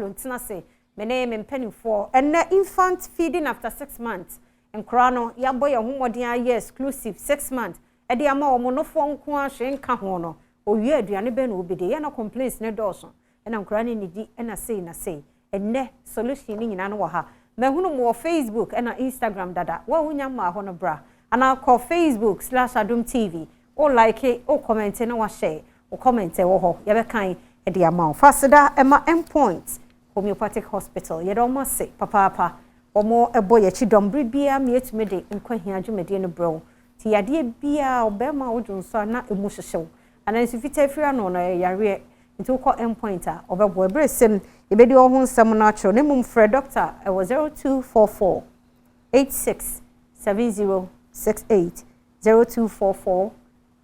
Ntena ase, me ne me mpanimfoɔ. Ɛnɛ, infant feeding after 6 months. Nkora no, yɛabɔ yɛn ho mmɔden ayɛ exclusive 6 months ɛde ama wɔn nofoɔ nko ahwɛ nka ho no. Owie, aduane bɛn na obɛdi? Yɛn na complaints ne dɔɔso, ɛna nkora no nidi, ɛna sei na sei. Ɛnɛ solution ne nyinaa no wɔ ha. Mahunu mu wɔ Facebook ɛna Instagram dada. Wɔn a wonya mmaa hɔ no, bra anaa kɔ Facebook/Adom TV. O like, o comment na wahyɛ o comment ɛwɔ hɔ, yɛbɛkan ɛde ama wo. Fasida ɛma Endpoint Homeopathic Hospital, yɛde wɔn ase papaapa. Wɔn ɛbɔ yɛn akyi dɔm bere biara ma yɛtumi de nkɔhia dwumadie no brɛ wo. Ti yadeɛ biara, ɔbɛrima a wodwo nso a na emu hyehyɛw anaa nsu fitaa firi ano no, ɛyɛ yareɛ. Nti wokɔ Endpoint a, ɔbɛboa. Ɛberɛ sɛm yɛbɛdi wɔn ho nsɛm no akyerɛw ne mmom, frɛ doctor ɛwɔ 0244 86 70 68, 0244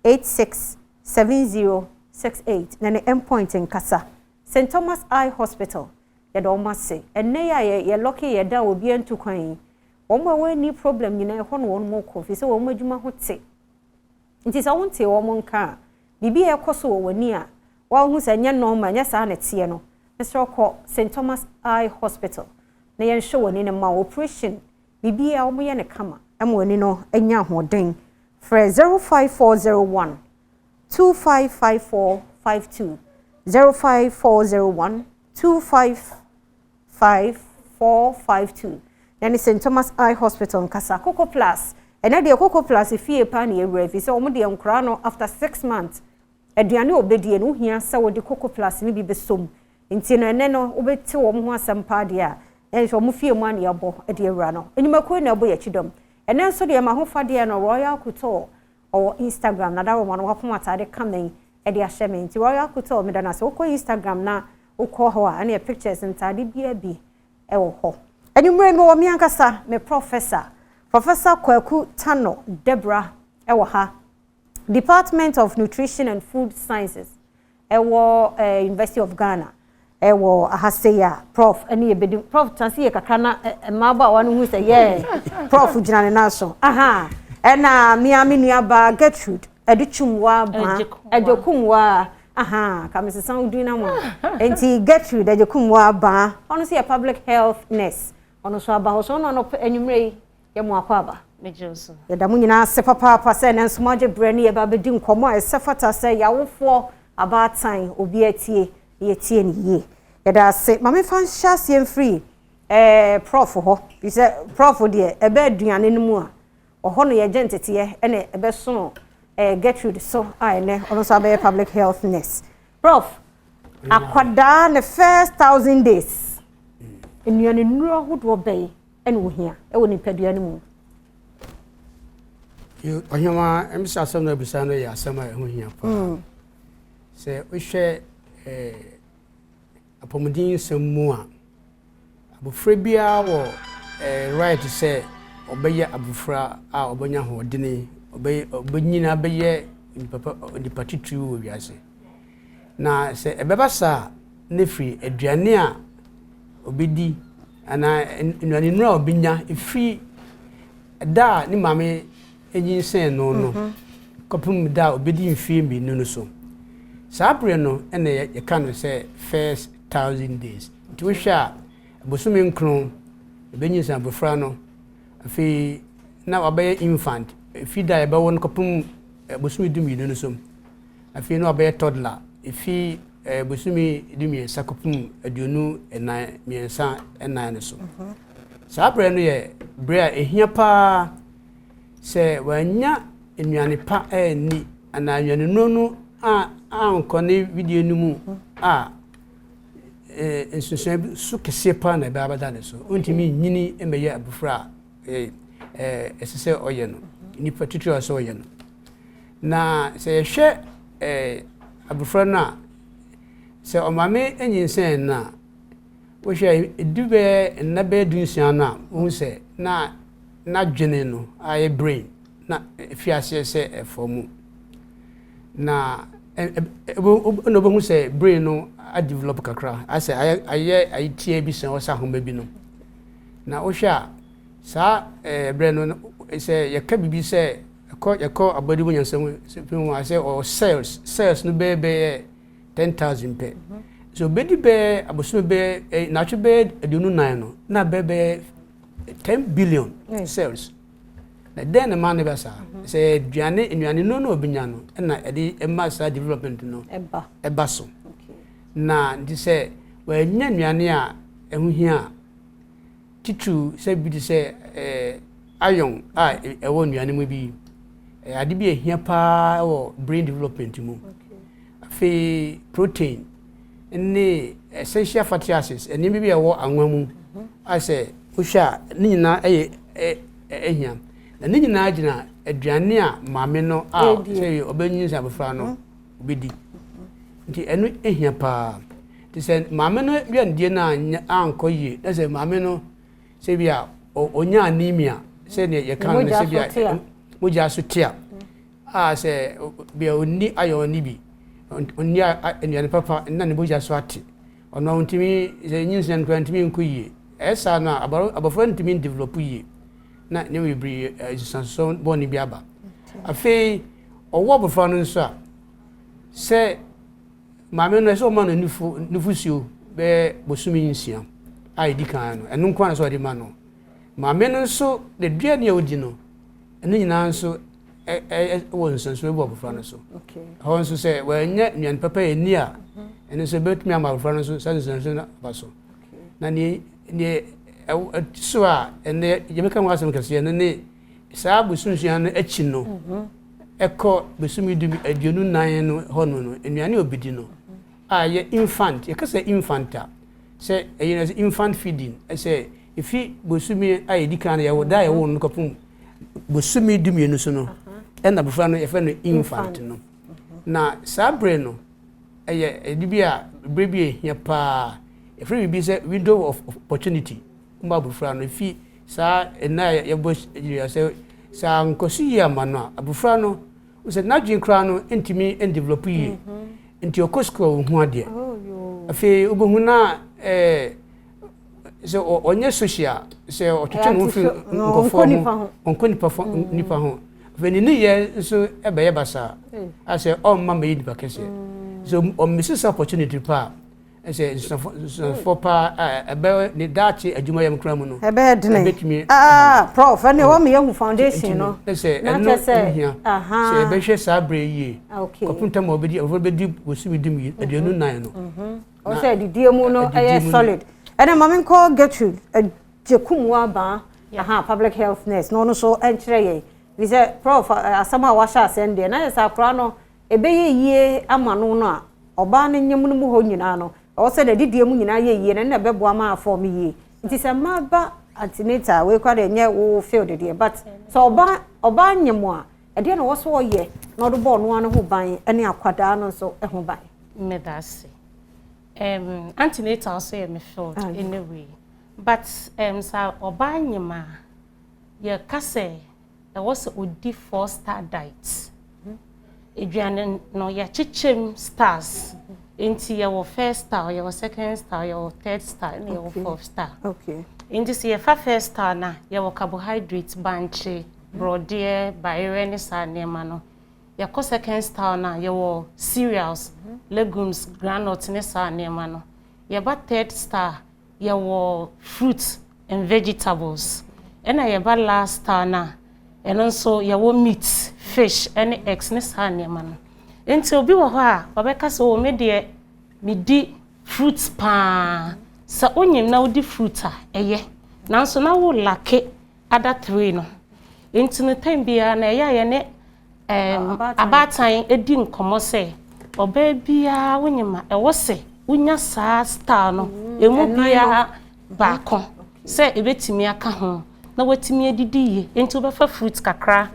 86 70 68, na ne Endpoint nkasa. St Thomas Eye Hospital, yɛde wɔn ase. Ɛnnɛ yi a yɛ lock yɛ da, obi ntu kwan yi, wɔn a wɔn problem nyinaa ɛhɔ na wɔn kɔ fi sɛ wɔn adwuma ho te. Nti sɛ wɔn te wɔn nka a, biribi a ɛkɔ so wɔ wɔn ani a wɔn ho sɛ ɛnyɛ normal, ɛnyɛ saa na ɛteɛ no, mesrɛ, kɔ St Thomas Eye Hospital na yɛnhwɛ wɔn ani no ma operation. Biribi a wɔyɛ no kama ɛma wɔn ani no anya ahoɔden. Frɛ 05401 255452, 05401 255452, na ne St Thomas Eye Hospital nkasa. Coco Plus, ɛnɛ deɛ Coco Plus fie paa na yɛwura fi sɛ wɔn deɛ nkoraa no after 6 months, aduane a obɛdie no, wohia sɛ wɔde Coco Plus no bi bɛsom. Nti no, ɛnɛ no wobɛte wɔn ho asɛm paa deɛ a ɛnso wɔn fie mu a na yɛabɔ de awura no. Enyumakuo na ɛbɔ yɛn akyi dɔm. Ɛnɛ nso deɛ, ma ho fadeɛ no, Royal Couture ɔwɔ Instagram na dawɔ ma no wapɔn ataade kama yi ɛde ahyɛ me. Nti Royal Couture, meda no ase. Wokɔ Instagram na wokɔ hɔ a, ɛne pictures ntaade bia bi ɛwɔ hɔ. Anwummerɛ mi wɔ me ankasa me professor, Professor Kwaku Tano Debra, ɛwɔ ha, Department of Nutrition and Food Sciences ɛwɔ University of Ghana ɛwɔ ahase a Prof ɛne yɛbɛdi. Prof, tansi yɛ kakra na mmaabaawa no hu sɛ yɛ Prof gyina ne nan so aha. Ɛna mmea me nua Gertrude Ɛdekyumwa ba Ɛdwokumwa aha ka mesesa wo din na mo. Nti Gertrude Ɛdwokumwa ba, ɔno nso yɛ public health nurse, ɔno nso aba hɔ so. Ɔno anɔpɛ anwummerɛ yi yɛ mo akɔ aba. Yɛda mo nyinaa ase papaapa sɛ ɛnɛ nso mo agye berɛ ne yɛba abɛdi nkɔmmɔ a ɛsɛ fata sɛ yɛawofoɔ abaatan obi atie na yɛtie ne yie. Yɛda ase. Ma memfa nhyɛ aseɛ mfiri Prof hɔ, fi sɛ Prof deɛ, ɛbɛ aduane no mu a ɔhɔ no yɛgye nteteɛ, ɛna ɛbɛsono Gertrude so a ɛnɛ ɔno nso abɛyɛ public health nurse. Prof, akwadaa ne first 1,000 days, nnuane nnuro ahodoɔ bɛyi ɛna ohia ɛwɔ nipadua no mu? Ɔhema, ɛm sɛ asɛm no abisa no yɛ asɛm a ɛho hia paa. Sɛ wohwɛ apɔmuden nsɛm mu a, abɔfra biara wɔ right sɛ ɔbɛyɛ abɔfra a ɔbɛnya ahoɔdene, ɔbɛnyina bɛyɛ nipa titiri wɔ wiase. Na sɛ ɛbɛba saa ne firi aduane a ɔbɛdi anaa nnuane nnuro a ɔbɛnya ɛfiri da a ne maame nyinsɛn no kɔpem da a ɔbɛdi mfie 2 no so, saa berɛ no ɛna yɛka no sɛ first 1,000 days. Nti wohwɛ a, bosome 9 ɛbɛnyinsɛn abɔfra no, afei na wabɛyɛ infant ɛfi da a yɛbɛwɔ no kɔpem bosome 12 no so. Afei na wabɛyɛ toddler ɛfi bosome 13 kɔpem 24, 3, 4 no so. Saa berɛ no yɛ berɛ a ɛhia paa sɛ wanya nnuane pa anni anaa nnuane nnuro no a ankɔ ne widie no mu a, nsunsuan so kɛseɛ paa na ɛbɛba abɛda ne so. Ɔntumi nyini mmɛyɛ abɔfra a ɛsɛ sɛ ɔyɛ no, nipa titiri a ɛsɛ sɛ ɔyɛ no. Na sɛ yɛhwɛ abɔfra no a, sɛ ɔmaame nyinsɛn no a, wohwɛ ɛdu bɛyɛ nna bɛyɛ 16 no a, wohu sɛ na n'adwene no a yɛ brain na ɛfi aseɛ sɛ ɛfɔ mu na ɛna wobɛhu sɛ brain no adevelop kakra, asɛ ayɛ ayɛ tia bi sɛn ɔsɛ ahoma bi no. Na wohwɛ a, saa berɛ no, sɛ yɛka biribi sɛ ɛkɔ yɛkɔ abɔde mu nyansa mu mu a, sɛ ɔwɔ cells no bɛyɛ 10,000 pɛ. Sɛ obɛdi bɛyɛ abosome bɛyɛ naatwe bɛyɛ 24 no, na bɛyɛ 10 billion cells. Na dɛn na maa ne bɛ saa? Sɛ aduane, nnuane no na obɛnya no, ɛna ɛde ɛma saa development no ɛba so. Na nti sɛ wɔanya nnuane a ɛho hia a, titiriw sɛ bi te sɛ iron a ɛwɔ nnuane mu bi, ɛyɛ ade bi a ɛhia paa wɔ brain development mu. Afei protein ne essential fatty acids, nneɛma bi a ɛwɔ anwa mu a sɛ wohwɛ a, ne nyinaa ɛyɛ ɛhia. Na ne nyinaa gyina aduane a maame no a sɛ ɔbɛnyin sɛ abɔfra no obɛdi. Nti ɛno ehia paa. Nti sɛ maame no aduanedie no ankɔ yie, na sɛ maame no sɛ bi a ɔnya anemia, sɛdeɛ yɛka no, sɛ bi a mogya so te a sɛ bia ɔnni iron ni bi, ɔnni aduane papa na ne mogya so ate, ɔno ntumi sɛ nyinsɛn no koraa ntumi nkɔ yie. Ɛyɛ saa no a, abɔfra ntumi ndevelop yie, na nneɛma bebree, nsusuansoɔ bɔne bi aba. Afei ɔwɔ abɔfra no nso a, sɛ maame no, ɛsɛ ɔma no nufusuo bɛyɛ bosome 6 a ɛdi kan no, ɛno nko ara sɛ ɔde ma no. Maame no nso, n'aduane a ɔdi no, ɛno nyinaa nso wɔ nsonsono bi wɔ abɔfra no so. Ɛhɔ nso, sɛ wɔanya nnuane papa yɛ ni a, ɛno nso bɛtumi ama abɔfra no nso saa nsonsono no aba so. Na neɛ ɛte so a ɛnɛ yɛbɛka ho asɛm kɛseɛ no ne saa bosome 6 no akyi no, ɛkɔ bosome 24 no hɔ no, nnuane a obɛdi no a ɛyɛ infant. Yɛka sɛ infant a, sɛ ɛyɛ no sɛ infant feeding, ɛsɛ ɛfi bosome a yɛdi kan no, yɛwɔ da a yɛwɔ no kɔpem bosome 12 so no, ɛna abɔfra no yɛfrɛ no infant no. Na saa berɛ no ɛyɛ ɛde bi a berɛ bi a ɛhia paa, yɛfrɛ biribi sɛ window of opportunity ma abɔfra no. Ɛfi saa ɛna a yɛbɔ sɛ saa nkɔso yie ama no a, abɔfra no sɛ n'adwene koraa no ntumi ndevelop yie, nti ɔkɔ sukuu a, ɔhu adeɛ. Afei wobɛhu na sɛ ɔnyɛ social, sɛ ɔtwetwe ne ho firi nkɔfoɔ ho, ɔnkɔ nipa ho. Afei ne nneyɛɛ nso ɛbɛyɛ basaa a sɛ ɔmma mɛyɛ nipa kɛseɛ. So ɔmmisi sa opportunity pa a, ɛsɛ nsusanfoɔ paa a ɛbɛyɛ ne daakye adwumayɛ mu koraa mu no. Ɛbɛyɛ dene. Ɛbɛtumi. Ah, Prof, ɛne wɔn yɛ hu foundation no. Ɛsɛ ɛno hia sɛ yɛbɛhwɛ saa berɛ yie kɔpem tam a ɔbɛdi, ɔbɛdi bosome 24 no. Ɔsɛ adidie mu no ɛyɛ solid. Ɛnna maame nkɔ Gertrude Gyekum Wabaa aha, public health nurse, na ɔno nso nkyerɛ yɛn bi sɛ, Prof, asɛm a wahyɛ asɛm deɛ na yɛ sɛ akora no ɛbɛyɛ yie ama no a, ɔbaa no nyam no mu hɔ nyinaa no, ɔwɔ sɛ n'adidie mu nyinaa yɛ yie na ɛna ɛbɛboa ma afɔm yie. Nti sɛ mmaa ba antenatal, wei kora deɛ nyɛ wo field deɛ, but sɛ ɔbaa nyam a, ɛdeɛ na ɔwɔ so ɔyɛ na ɔde bɔ ɔno ano ho ban ne akwadaa no nso ho ban? Mmeda ase. Antenatal nso yɛ me field anyway, but sɛ ɔbaa nyim a, yɛka sɛ ɛwɔ sɛ ɔdi four star diet. Aduane no, yɛakyekyɛ mu stars, nti yɛwɔ first star, yɛwɔ second star, yɛwɔ third star, ɛna yɛwɔ fourth star. Nti sɛ yɛfa first star na yɛwɔ carbohydrate, bankye, borɔdeɛ, bayerɛ ne saa nneɛma no. Yɛkɔ second star na yɛwɔ cereals, legumes, groundnut ne saa nneɛma no. Yɛba third star, yɛwɔ fruits and vegetables. Ɛna yɛba last star na ɛno nso yɛwɔ meat, fish ɛne eggs ne saa nneɛma no. Nti obi wɔ hɔ a ɔbɛka sɛ, "O, me deɛ, medi fruits paa." Sɛ wonyim na wodi fruit a, ɛyɛ, nanso na wo lack other three no. Nti no, time biara na ɛyɛ a yɛne abaatan edi nkɔmmɔ sɛ ɔbaa biara wonyim a, ɛwɔ sɛ wonya saa star no emu biara baako sɛ ebetumi aka ho na watumi adidi yie. Nti wobɛfa fruit kakra,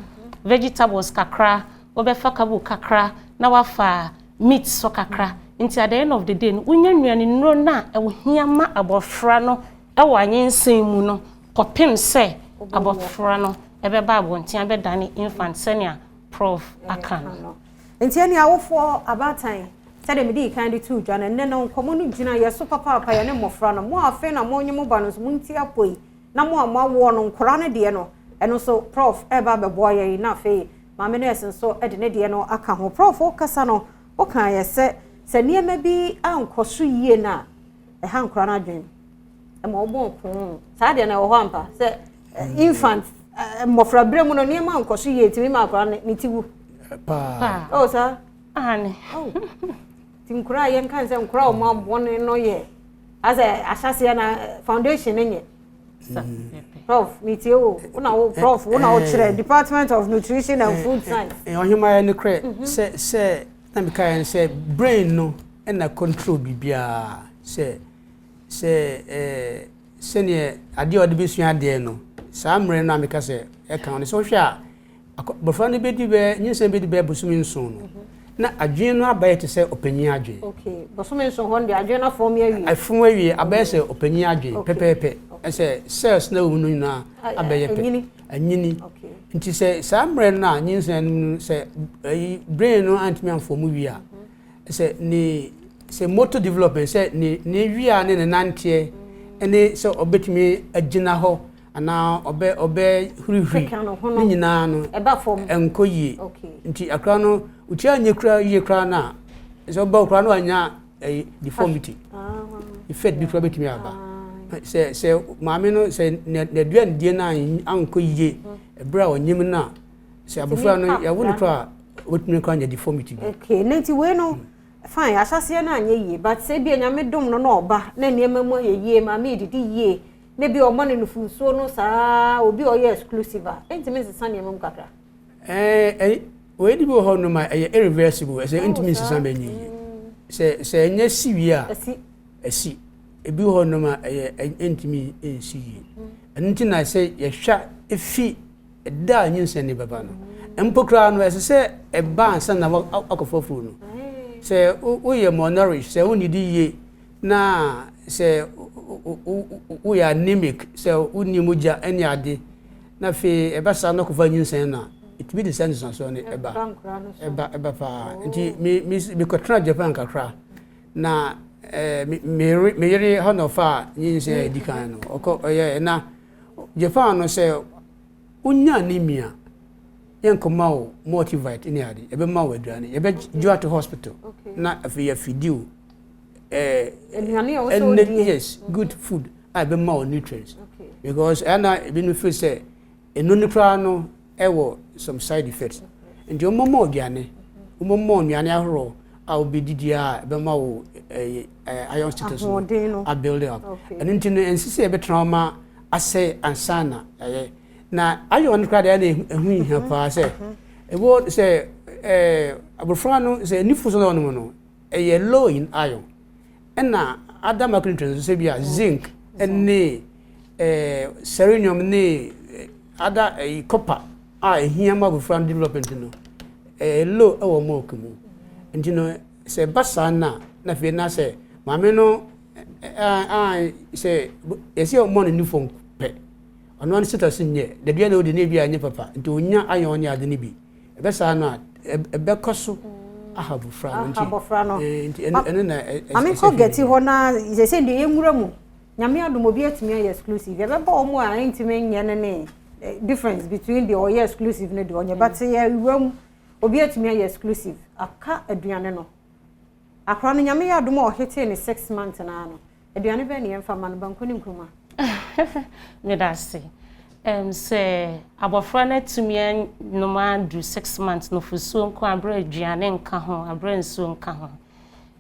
vegetables kakra, wobɛfa carbo kakra, na wafa meat so kakra. Nti at the end of the day no, wonya nnuane nnuro no a ɛwɔ hia ma abɔfra no ɛwɔ anyensan mu no, kɔpem sɛ abɔfra no ɛbɛba abɔnten abɛdane infant, sɛnea Prof aka no. Nti ɛne awofoɔ, abaatan, sɛdeɛ mede kan de to dwa no, nnɛ no nkɔmmɔ no gyina yɛ so papaapa. Yɛ ne mmɔfra no, mo a afei na mo nye mo ba no nso, monti apɔ yi, na mo a moawoɔ no, nkɔra no deɛ no, ɛno nso Prof ɛba abɛboa yɛn, na afei maame nurse nso de ne deɛ no aka ho. Prof, wokasa no, woka yɛ sɛ Sɛ nneɛma bi ankɔ so yie no a, ɛha nkora no adwene ɛma ɔbɔ pon. Saa deɛ na ɛwɔ hɔ ampa sɛ infant, mmɔfra berɛ mu no, nneɛma ankɔ so yie, tumi ma akora ne ti wu? Paa. Oh, saa? Ane. Oh. Nti nkora a yɛnka sɛ nkora a ɔmo abɔne no yɛ asɛ ahyɛseɛ na foundation no nyɛ. Prof, metie wo. Wona wo prof, wona wokyerɛ Department of Nutrition and Food Science. Ɔhema, yɛ no korɛ sɛ na meka yɛn sɛ brain no ɛna control biribiara, sɛ sɛneɛ adeɛ a ɔde bɛsua adeɛ no saa mmerɛ no a meka sɛ ɛka no sɛ wohwɛ a, abɔfra no bɛdi bɛɛ nyinsɛn bɛdi bɛɛ bosome 7 no, na adwene no abayɛ te sɛ ɔpanyin adwene. Okay, bosome 7 hɔ no deɛ, adwene no afɔm awie. Afum awie, abɛyɛ sɛ ɔpanyin adwene pɛpɛɛpɛ. Ɛsɛ cells na ɛwɔ mu no nyinaa abɛyɛ pɛ. Anyini. Anyini. Nti sɛ saa mmerɛ no a nyinsɛn no mu no, sɛ ɛyi brain no antumi amfɔ mu wie a, sɛ ne sɛ motor development, sɛ ne wia ne ne nanteɛ, ɛne sɛ ɔbɛtumi agyina hɔ anaa ɔbɛ hurihuri Keka no ho no. ne nyinaa no ɛba fam. Ɛnkɔ yie. Nti akora no otua nye kura yie koraa no a, sɛ ɔba koraa no anya ɛyi deformity effect bi koraa bɛtumi aba sɛ maame no sɛ n'aduane die no ankɔ yie ɛberɛ a ɔnyim no a, sɛ abɔfra no yɛwo no koraa a, ɔbɛtumi koraa anya deformity bi. Okay, ne nti wei no fine, ahyɛseɛ no anyɛ yie, but sɛ ebia Nyame dom no na ɔba na nneɛma mu ayɛ yie, maame didi yie, na bi ɔmɔ ne nufunsuo no saa, obi a ɔyɛ exclusive a, ɛntumi nsesa nneɛma mu kakra? Ɛɛ, wei de bi wɔ hɔ nom a ɛyɛ irreversible, ɛsɛ ntumi nsesa bɛnyɛ yie. Sɛ ɛnyɛ si wie a, ɛsi. Ɛsi. Ebi wɔ hɔ nom a ɛyɛ ɛntumi nsi yie. Ɛno nti na sɛ yɛhwɛ efi ɛda a nyinsɛn ne bɛba no mpo koraa no, ɛsɛ sɛ ɛba ansa na akɔfa furu no. Sɛ woyɛ malnourished, sɛ wonnidi yie, na sɛ woyɛ anemic, sɛ wonni mogya ne ade, na afei ɛba saa na kɔfa nyinsɛn no a, ɛtumi de saa nsusuansoɔ no ɛba. Ɛba nkora no so. Ɛba paa. Nti me me mekɔtena Japan kakra na me yere hɔ na ɔfa nyinsɛn a ɛdi kan no ɔkɔ ɔyɛ. Na Japan no, sɛ wonya anemia, yɛnkɔma wo multivite ne ade, yɛbɛma wo aduane, yɛbɛgye wo ato hospital na afei yɛafidi wo aduane a wɔsɛ ɛnɛ wodie. Yes, good food a ɛbɛma wo nutrients, because ɛna ebinom feel sɛ ɛno no koraa no ɛwɔ some side effects. Nti wɔmmɔ wo aduane, wɔmmɔ wo nnuane ahorow a wobɛdidi a ɛbɛma wo ɛɛ ɛɛ iron status no ahoɔden no a build up. Ɛno nti no, ɛnsɛ sɛ yɛbɛtena hɔ ma asɛe ansa na ɛyɛ. Na iron no koraa deɛ, ɛna ɛho hia paa sɛ ɛwɔ sɛ abɔfra no sɛ nufu so na ɔnom no ɛyɛ low in iron, ɛna other macronutrients nso, sɛ bi a zinc ɛne selenium ne other ɛyi copper a ɛhia ma abɔfra no development no, ɛyɛ low ɛwɔ milk mu. Nti no sɛ ɛba saa na afei na sɛ maame no a sɛ yɛsɛ ɔmmɔ no nufu pɛ, ɔno ano status nyɛ dadeɛ na ɔdi ne bi a nyɛ papa, nti onya iron ne ade no bi, ɛbɛ saa no a ɛbɛkɔ so aha abɔfra no. Aha abɔfra no. Nti ɛno na Maame, nkɔ gɛti hɔ na sɛ deɛ yɛnwura mu. Nyame adom, obi atumi ayɛ exclusive, yɛbɛbɔ wɔn a ɛntumi nyɛ no ne difference between deɛ ɔyɛ exclusive ne deɛ ɔnyɛ, but yɛwura mu, obi atumi ayɛ exclusive, aka aduane no. Akora no, Nyame yɛ adom a ɔhete ne 6 months naa no, aduane bɛn ne yɛmfa ma no? Banku ne nkuruma? Meda ase. Sɛ abɔfra no atumi anom aduru 6 months, nufosuo nko, aberɛ aduane nka ho, aberɛ nsuo nka ho,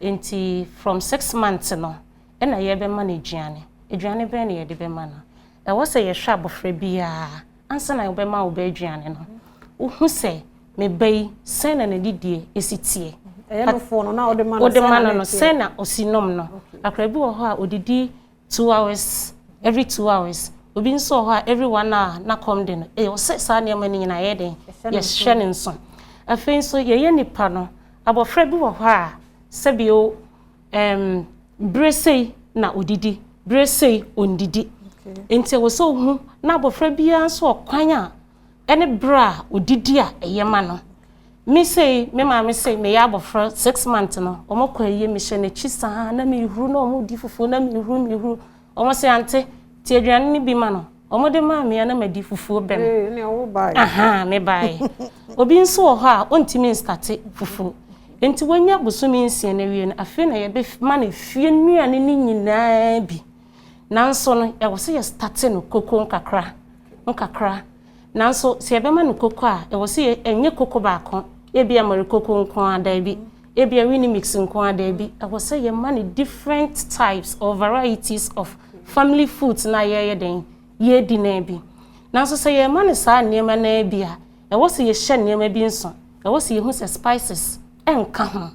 nti from 6 months no ɛna yɛbɛma no aduane. Aduane bɛn na yɛde bɛma no? Ɛwɔ sɛ yɛhwɛ abɔfra biara ansa na wobɛma wo bɛ aduane no, wohu sɛ me ba yi, sɛn na n'adidie esi teɛ. Ɛyɛ nofoɔ no na wode ma no? Wode ma no no, sɛn na ɔsi nom no? Akora bi wɔ hɔ a odidi 2 hours, every 2 hours. Obi nso wɔ hɔ a every one hour na kɔm de no. Ɛyɛ ɔsɛ saa nneɛma no nyinaa yɛ den yɛhyɛ ne nso. Afei nso yɛyɛ nipa no, abɔfra bi wɔ hɔ a sɛbio bere sei na odidi, bere sei ondidi, nti ɛwɔ sɛ ohu na abɔfra biara nso ɔkwan a ɛne bere a odidi a ɛyɛ ma no. Me sei, me maame sei, meyɛ abɔfra 6 months no, wɔn kɔ ayie, mehyɛ n'akyi saa na mehuru na wɔn di fufuo na mehuru wɔn sɛ ante te aduane no bi ma no. Wɔn de maa me a na ma di fufuo bɛm. Ee, ne wo bae. Aha, me bae. Obi nso wɔ hɔ a ɔntumi nstart fufuo. Nti wanya bosome 6 no awie no, afei na yɛbɛma no fie nnuane no nyinaa bi. Nanso no, ɛwɔ sɛ yɛ start no koko nkakra nkakra. Nanso sɛ yɛbɛma no koko a, ɛwɔ sɛ ɛnyɛ koko baako. Ebia mmɔre koko nko ara, daabi. Ebia Weanimix nko ara, daabi. Ɛwɔ sɛ yɛma no different types or varieties of family foods na yɛyɛ den yɛdi na bi. Nanso sɛ yɛma no saa nneɛma na bi a, ɛwɔ sɛ yɛhyɛ nneɛma bi nso. Ɛwɔ sɛ yɛhu sɛ spices ɛnka ho.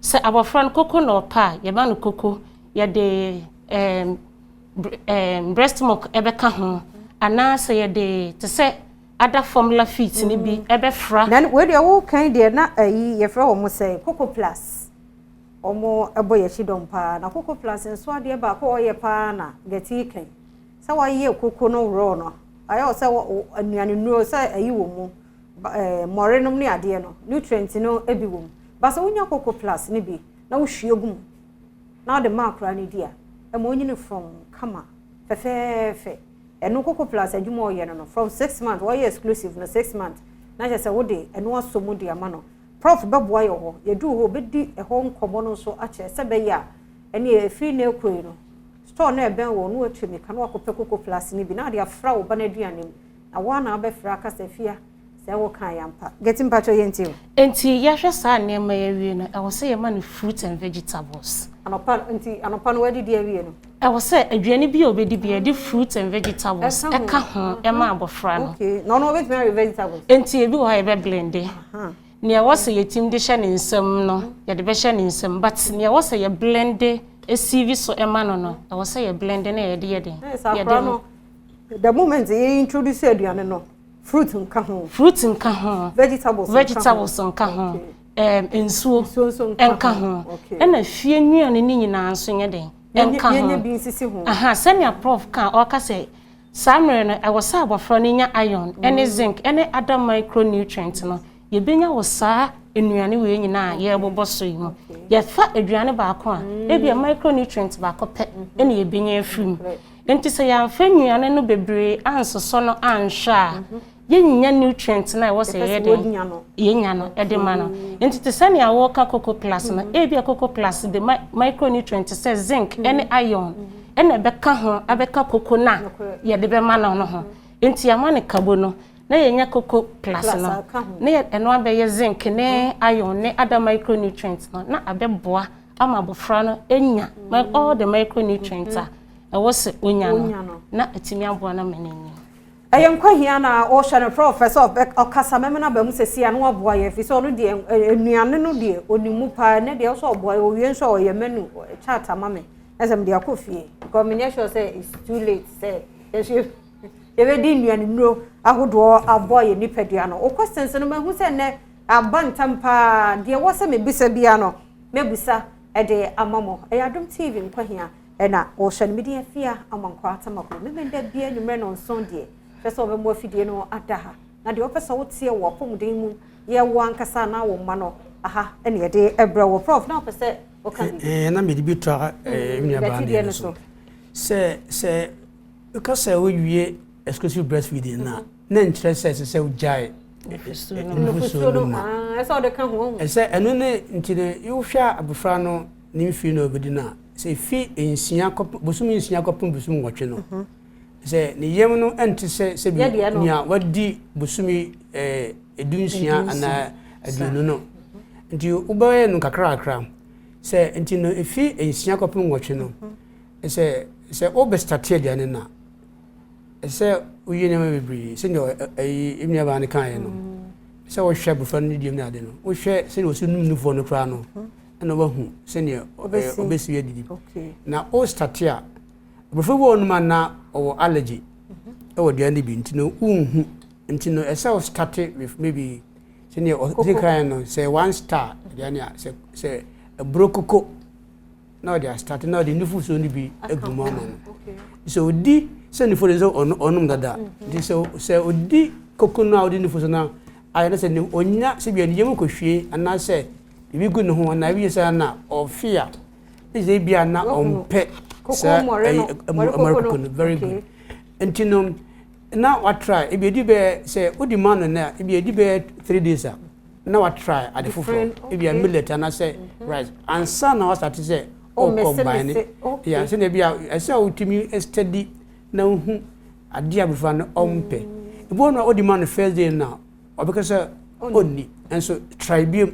Sɛ abɔfra no koko na ɔpɛ a, yɛma no koko, yɛde breast milk ɛbɛka ho, anaasɛ yɛde te sɛ other formula feeds ni bi ɛbɛfra. Na wei deɛ wokan deɛ na ayi yɛfrɛ wɔ mo sɛ Coco Plus. Ɔmo ɛbɔ yɛkyi dɔm paa na Coco Plus nso adeɛ baako a ɔyɛ paa na gɛti kan sɛ wɔayɛ koko no raw no, ayɛ wɔ sɛ nnuane nnuro sɛ ayi wɔ mu, mmɔre nom ne adeɛ no, nutrient no bi wɔ mu ba. Sɛ wonya Coco Plus ne bi na wohwie gu mu na wode ma akora no di a, ɛma onyini from kama fɛfɛɛfɛ. Ɛno Coco Plus adwuma ɔyɛ no from 6 months, wɔyɛ exclusive no 6 months na kyerɛ sɛ wode ɛno asɔ mu de ama no. Prof bɛboa yɛ hɔ, yɛduru hɔ obɛdi ɛhɔ nkɔmmɔ no nso akyerɛ sɛ bɛyɛ a ɛne ɛfiri na ekuro yi no store no ɛbɛn wɔ no, watu mika na wakɔpɛ Coco Plus no bi na ade afra wo ba no aduane mu na wɔn na abɛfra akasa fia sɛ ɛwɔ kan yɛ ampa. Gɛti, mpatwɛ yɛn ti o. Nti yɛahwɛ saa nneɛma yi awie no, ɛwɔ sɛ yɛma no fruit and vegetables. Anɔpa, nti anɔpa no wadidi awie no. Ɛwɔ sɛ aduane bi a obɛdi bi, yɛde fruit and vegetables ɛka ho. Ɛka ho ɛma abɔfra no. Okay, na ɔno obɛtumi awe vegetables? Nti ebi wɔ hɔ a yɛbɛ blend. Nea ɛwɔ sɛ yɛtim de hyɛ ne nsam no, yɛde bɛhyɛ ne nsam, but nea ɛwɔ sɛ yɛ blend esieve so ɛma no, ɛwɔ sɛ yɛ blend na yɛde yɛ den. Ɛyɛ sɛ akora no, the moment yɛ introduce aduane no, fruit nka ho. Fruit nka ho. Vegetables nka ho. Vegetables nka ho. Nsuo nsuo nso nka nka ho. Ɛna fie nnuane no nyinaa nso nyɛ den nka ho. Yɛnyɛ bi nsisi ho. Aha, sɛnea Prof ka, ɔka sɛ saa mmerɛ no ɛwɔ sɛ abɔfra no nya iron ɛne zinc ɛne other micronutrient no, yɛbɛnya wɔ saa nnuane wei nyinaa a yɛrebobɔ so yi mu. Yɛfa aduane baako a, ebia micronutrient baako pɛ ɛna yɛbɛnya afiri mu. Nti sɛ yɛamfa nnuane no bebree ansosɔ no anhwɛ a, yɛnnya nutrient no a ɛwɔ sɛ yɛpɛ yɛyɛ sɛ den wɔnya no. Yɛnya no ɛde ma no. Nti te sɛnea wɔka Coco Plus no, ebia Coco Plus de micronutrient sɛ zinc ɛne iron ɛna ɛbɛka ho abɛka koko no a yɛde bɛma no ho. Nti yɛama no kabo no na yɛnya Coco Plus Plus no aka ho. Na ɛno abɛyɛ zinc ne iron ne other micronutrients no na abɛboa ama abɔfra no anya all the micronutrients a ɛwɔ sɛ onya Onya no no. na atumi aboa no ama no anyin. Ɛyɛ Nkɔhia na ɔhyɛ no. Prof sɛ ɔkasa mɛmɛ no aba mu sɛsi a na waboa yɛ, ɛfiri sɛ ɔno deɛ nnuane no deɛ ɔnim mu paa. Ne deɛ ɔsɛ ɔboa yɛ owie nso a, ɔyɛ menu chart ama me na sɛ mede akɔ fie, because menyɛ sure sɛ it's too late sɛ yɛnso yɛbɛdi nnuane nnuro ahodoɔ aboa yɛ nipadua no. Wo questions no, mahu sɛ nnɛ aba ntam paa. Deɛ wɔ sɛ mebisa bia no, mɛbusa ɛde ama mo. Ɛyɛ Adom TV Nkɔhia ɛna wɔhyɛ no. Mede Afia ama nkɔ atamakoro memenda bia nwummerɛ no nson deɛ hwɛ sɛ wɔbɛmmɔ afidie no ada ha na deɛ wɔpɛ sɛ woteɛ wɔ apɔmuden mu yɛwɔ ankasa na wo mma no aha ɛne yɛde ɛbrɛ wɔ. Prof, na wopɛ sɛ woka biribi? Na mede bi toa me nuabaa bɛti deɛ deɛ no no so. So. Sɛ woka sɛ wowie exclusive breastfeeding na nkyerɛ sɛ ɛsɛ sɛ wogyae nufosuo no. Nufosuo no ma. Ah, ɛsɛ wode ka ho ahu. Ɛsɛ ɛno ne nti no, wohwɛ abɔfra no ne mfiri no a ɔbɛdi no a, sɛ ɛfi 6 kɔpem bosome 6 kɔpem bosome 8 no, sɛ ne yam no ɛnte sɛ sɛbi Yɛdeɛ no. nea wadi bosome 16 anaa 20 no, nti wobɛyɛ no kakrakra sɛ nti no ɛfi 6 kɔpem 8 no, sɛ wobɛ start aduane no a, ɛsɛ woyɛ nneɛma bebree sɛnea ɛyi nnuabaa no kaeɛ no, sɛ wohwɛ abɔfra no didiem no ade no, wohwɛ sɛnea ɔsi num nufoɔ no koraa no, ɛna woahu sɛnea Ɔbɛsi. Ɔbɛsi adidi. Na wo start a, abɔfra bi wɔ hɔnom a na ɔwɔ allergy ɛwɔ aduane bi nti no wonhu, nti no ɛsɛ wo start with maybe sɛnea ɔsi kan no sɛ one star aduane a sɛ aburo koko na ɔde a start na ɔde nufosuo no bi agu mu ama no. Sɛ odi sɛ nufosuo no sɛ ɔnom dada, nti sɛ odi koko no a ɔde nufosuo no ayɛ no sɛ ne onya sɛ bia ne yam kɔhwie anaasɛ biribi gu ne ho anaa ebi yɛ sɛ na ɔfe a, ne sɛ bi a na ɔmpɛ Koko mmɔre no, mmɔre mmɔre koko koko no. no. Very good. Nti no na watra ebi edi bɛyɛ sɛ odi ma no na ebi edi bɛyɛ 3 days a. Na watry ade foforɔ, ebi a millet anaasɛ rice, ansa na wastart sɛ ɔcombine. Yeah, sɛnea bi a ɛsɛ a wotumi study na wohu adeɛ a abɔfra no ɔmpɛ. Ebi wɔ no a, wode ma no first day no a, ɔbɛka sɛ ɔnni, nso try biom,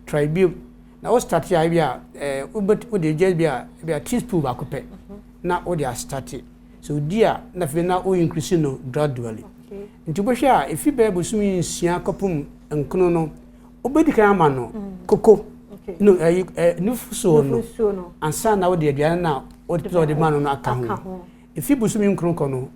try biom. Na wo start a, ebi a wobɛt wode gye bi a teaspoon baako pɛ na wode astart. So odi a, na afei na wo increase no gradually. Nti wobɛhwɛ a, efi bɛyɛ bosome 6 kɔpem 9 no, wobɛdi kan ama no koko no, ɛyi nufusuo no, ansa na wode aduane no a wode sɛ wɔde ma no no aka ho. Efi bosome 9 kɔ no,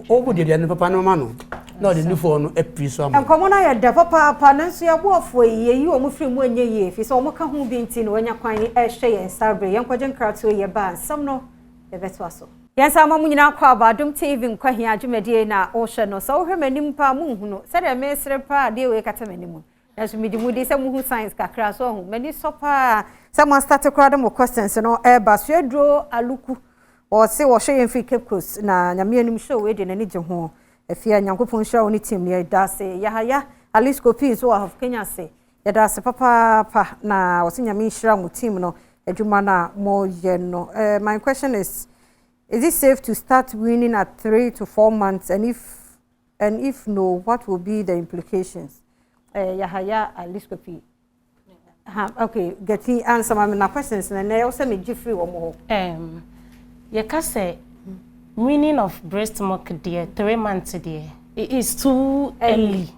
wode aduane papa no ma no na ɔde nufuo no apiri so ama. Nkɔmmɔ no ayɛ dɛ papaapa, nanso yɛaboafoɔ yi, yɛyi wɔn firi mu anyɛ yie, ɛfiri sɛ wɔn ka ho bi nti na wɔanya kwan ɛrehwɛ yɛn saa berɛ. Yɛnkɔgye nkratoɔ yi, yɛba nsɛm no yɛbɛtoa so. Yɛn nsa ama mo nyinaa kɔ aba Adom TV Nkɔhia dwumadie na wɔhwɛ no. Sɛ wohwɛ m'anim paa, monhunu sɛdeɛ mesere paa, adeɛ wei kata m'anim, nanso mede mu di sɛ muhu science kakra so ɔho. M'ani sɔ paa sɛ mo astart koraa de mo questions no ɛreba so. Aduro aluku, wɔse wɔhwɛ yɛn firi Cape Coast, na Nyame anim show wei de n'ani gye ho. Afia, Nyankopɔn nhyira wo ne team no, yɛda ase. Yahaya Alisco pii nso wɔ Ahafo Kenya ase, yɛda ase papaapa, na wɔse Nyame nhyira mo team no, adwuma no a moyɛ no. My question is it safe to start weaning at 3 to 4 months, and if no, what will be the implications? Yahaya Aliscopi. Ha, okay, getting answer ma na questions na na ɛwɔ sɛ megye firi wɔn hɔ. Yɛka sɛ weaning of breast milk deɛ, 3 months deɛ, it is too early.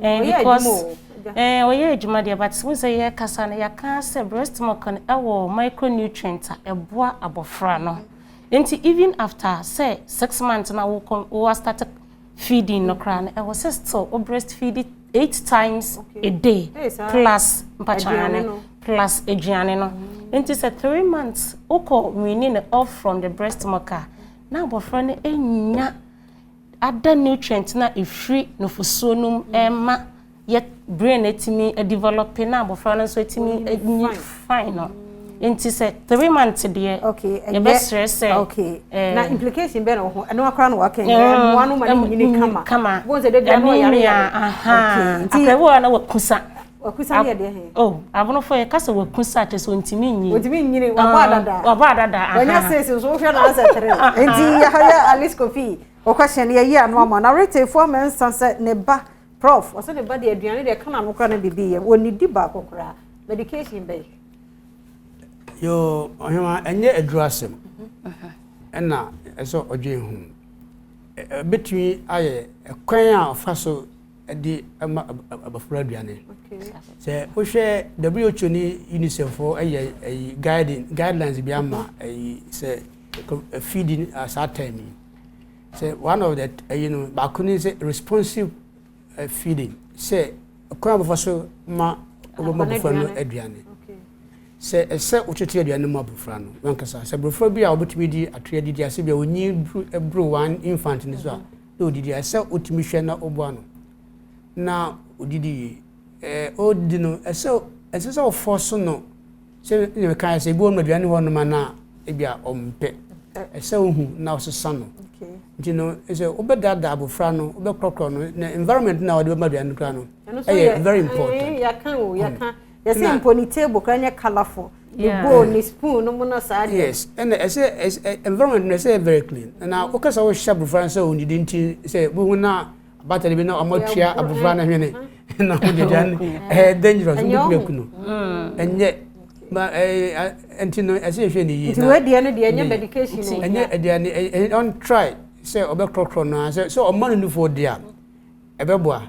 Because ɔyɛ adwuma deɛ, but wɔn sɛ yɛkasa no, yɛka sɛ breast milk no ɛwɔ micronutrient a ɛboa abɔfra no. Nti even after sɛ 6 months na wokɔ wɔ start feeding no koraa no, ɛwɔ sɛ still wo breastfeed eight times a day plus mpakyaane plus aduane no. Nti sɛ 3 months wokɔ weaning off from the breast milk a, na abɔfra no enya other nutrient na efiri nufusuo no mu ɛma yɛ brain etimi develop, na abɔfra no nso etimi nyi fine no. Nti sɛ 3 months deɛ, yɛbɛsrɛ sɛ. Okay, na implication bɛn na wɔ ho? Ɛno akora na waka yi, mmoa no ma ne nyini kama kama. Wɔn sɛ de bia no ɔyare yare. Nti akɔyɛ wɔ na wakusa. Wakusa ne yɛ deɛ he? Oh, abonofo yɛ kasa wakusa kyerɛ sɛ ontumi nyi. Ontumi nyini, wabɔ adada. Wabɔ adada. Wɔnyɛ 6 nso wohwɛ na asɛ 3. Nti yɛhayɛ Alice Kofi wɔkɔhyɛ no, yɛyi ano ama na retefoɔ ama nsa sɛ ne ba prof, ɔsɛ ne ba deɛ, aduane deɛ kana no koraa no bibi yɛ wɔnidi baako koraa, medication bɛyɛ. Yo, ɔhema, ɛnyɛ aduru asɛm ɛna ɛsɛ ɔdwen ho. Ɛbɛtumi ayɛ ɛkwan a ɔfa so de ma abɔfra aduane. Sɛ wohwɛ WHO ne UNICEF foɔ, ɛyɛ ɛyi guidelines bi ama ɛyi sɛ feeding saa time yi, sɛ one of the ɛyi no baako ne sɛ responsive feeding, sɛ kwan a wɔfa so ma wɔbɛma abɔfra no aduane, sɛ ɛsɛ wotete aduane mu abɔfra no wankasa. Sɛ abɔfra bi a wɔbɛtumi di atoa didi ase bi a onyi buru one infant ne so a na odidi a, ɛsɛ wotumi hwɛ na woboa no na odidi yie. Ɔdidi no, ɛsɛ sɛ ɔfɔ so no sɛ ne kan sɛ ebi wɔ no aduane hɔ nom ana ebi a ɔmpɛ, ɛsɛ ohu na ɔsesa no. Nti no, sɛ wobɛdaadaa abɔfra no, wobɛkorɔkorɔ no na environment na wɔde bɛma aduane no koraa no ɛyɛ very important. Yɛka o, yɛka yɛsɛ mpo ne table koraa nyɛ colourful, ne bowl ne spoon no mu no saa deɛ. Yes, ɛna ɛsɛ environment no ɛsɛ very clean. Na wokasa wohyɛ abɔfra no sɛ ɔnidi, nti sɛ wohu na abatane bi na ɔmo atua abɔfra no hwene na ɔmo de aduane, ɛyɛ dangerous, wobɛtumi aku no. Ɛnyɛ ma ɛɛ nti no, ɛsɛ yɛhwɛ ne yie. Nti wei deɛ no deɛ, ɛnyɛ medication o. Ɛnyɛ aduane, ɛ ɔn try sɛ ɔbɛkorɔkorɔ no sɛ ɔma no nufoɔ deɛ a, ɛbɛboa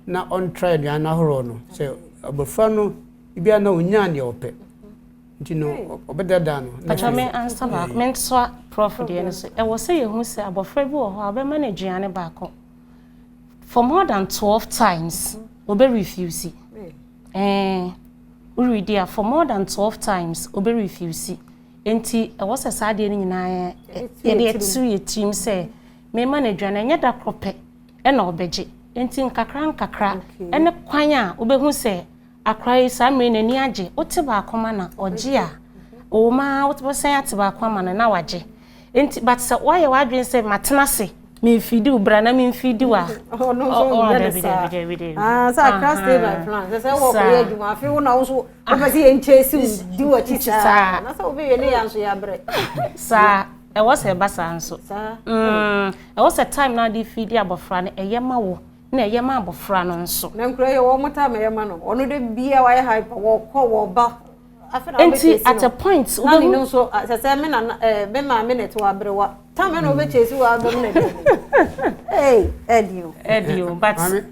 na ɔn try aduane ahoroɔ no sɛ abɔfra no bia na onyaa deɛ ɔpɛ, nti no ɔbɛdada no. Patwa me ansa baako, mentoa prof deɛ no so. Ɛwɔ sɛ yɛhu sɛ abɔfra bi wɔ hɔ a, ɔbɛma no aduane baako for more than 12 times, ɔbɛ refuse. Woredi a, for more than 12 times ɔbɛ refuse. Nti ɛwɔ sɛ saa adeɛ no nyinaa yɛde ɛtu yɛ tirim sɛ mema no aduane, ɛnyɛ da korɔ pɛ ɛna ɔbɛgye. Nti nkakra nkakra ɛne kwan a wobɛhu sɛ akora yi saa mmere n'ani agye. Wote baako ma na ɔgye a, ɔwɔ mu a, wobɛsan ate baako ama no na wagye. Nti but sɛ woayɛ w'adwene sɛ matena ase. Memfidi wo, bra na memfidi wo a. Ɔno nso nyɛ ne saa. Ah, sɛ akra stay by plan. Sɛ sɛ wɔ kɔyɛ adwuma afei wo na wo nso wopɛ sɛ yɛnkyɛ si wo di w'akyi saa. Na sɛ wobɛyɛ ne yɛ nso yɛabrɛ. Saa, ɛwɔ sɛ ɛba saa nso. Ɛwɔ sɛ time na ade fidi abɔfra no, ɛyɛ ma wo na ɛyɛ ma abɔfra no nso. Na nkura yɛ wɔn time ɛyɛ ma no. Ɔno de bia wayɛ hyper, wɔkɔ wɔba. Nti at a point wobɛhu. Na nso sɛ sɛ me na me maame na ɛte wɔ aberewa. Time na wobɛkyɛ si wɔ abɛm na ɛde. Hey, ɛdi o. Ɛdi o, but. Maame,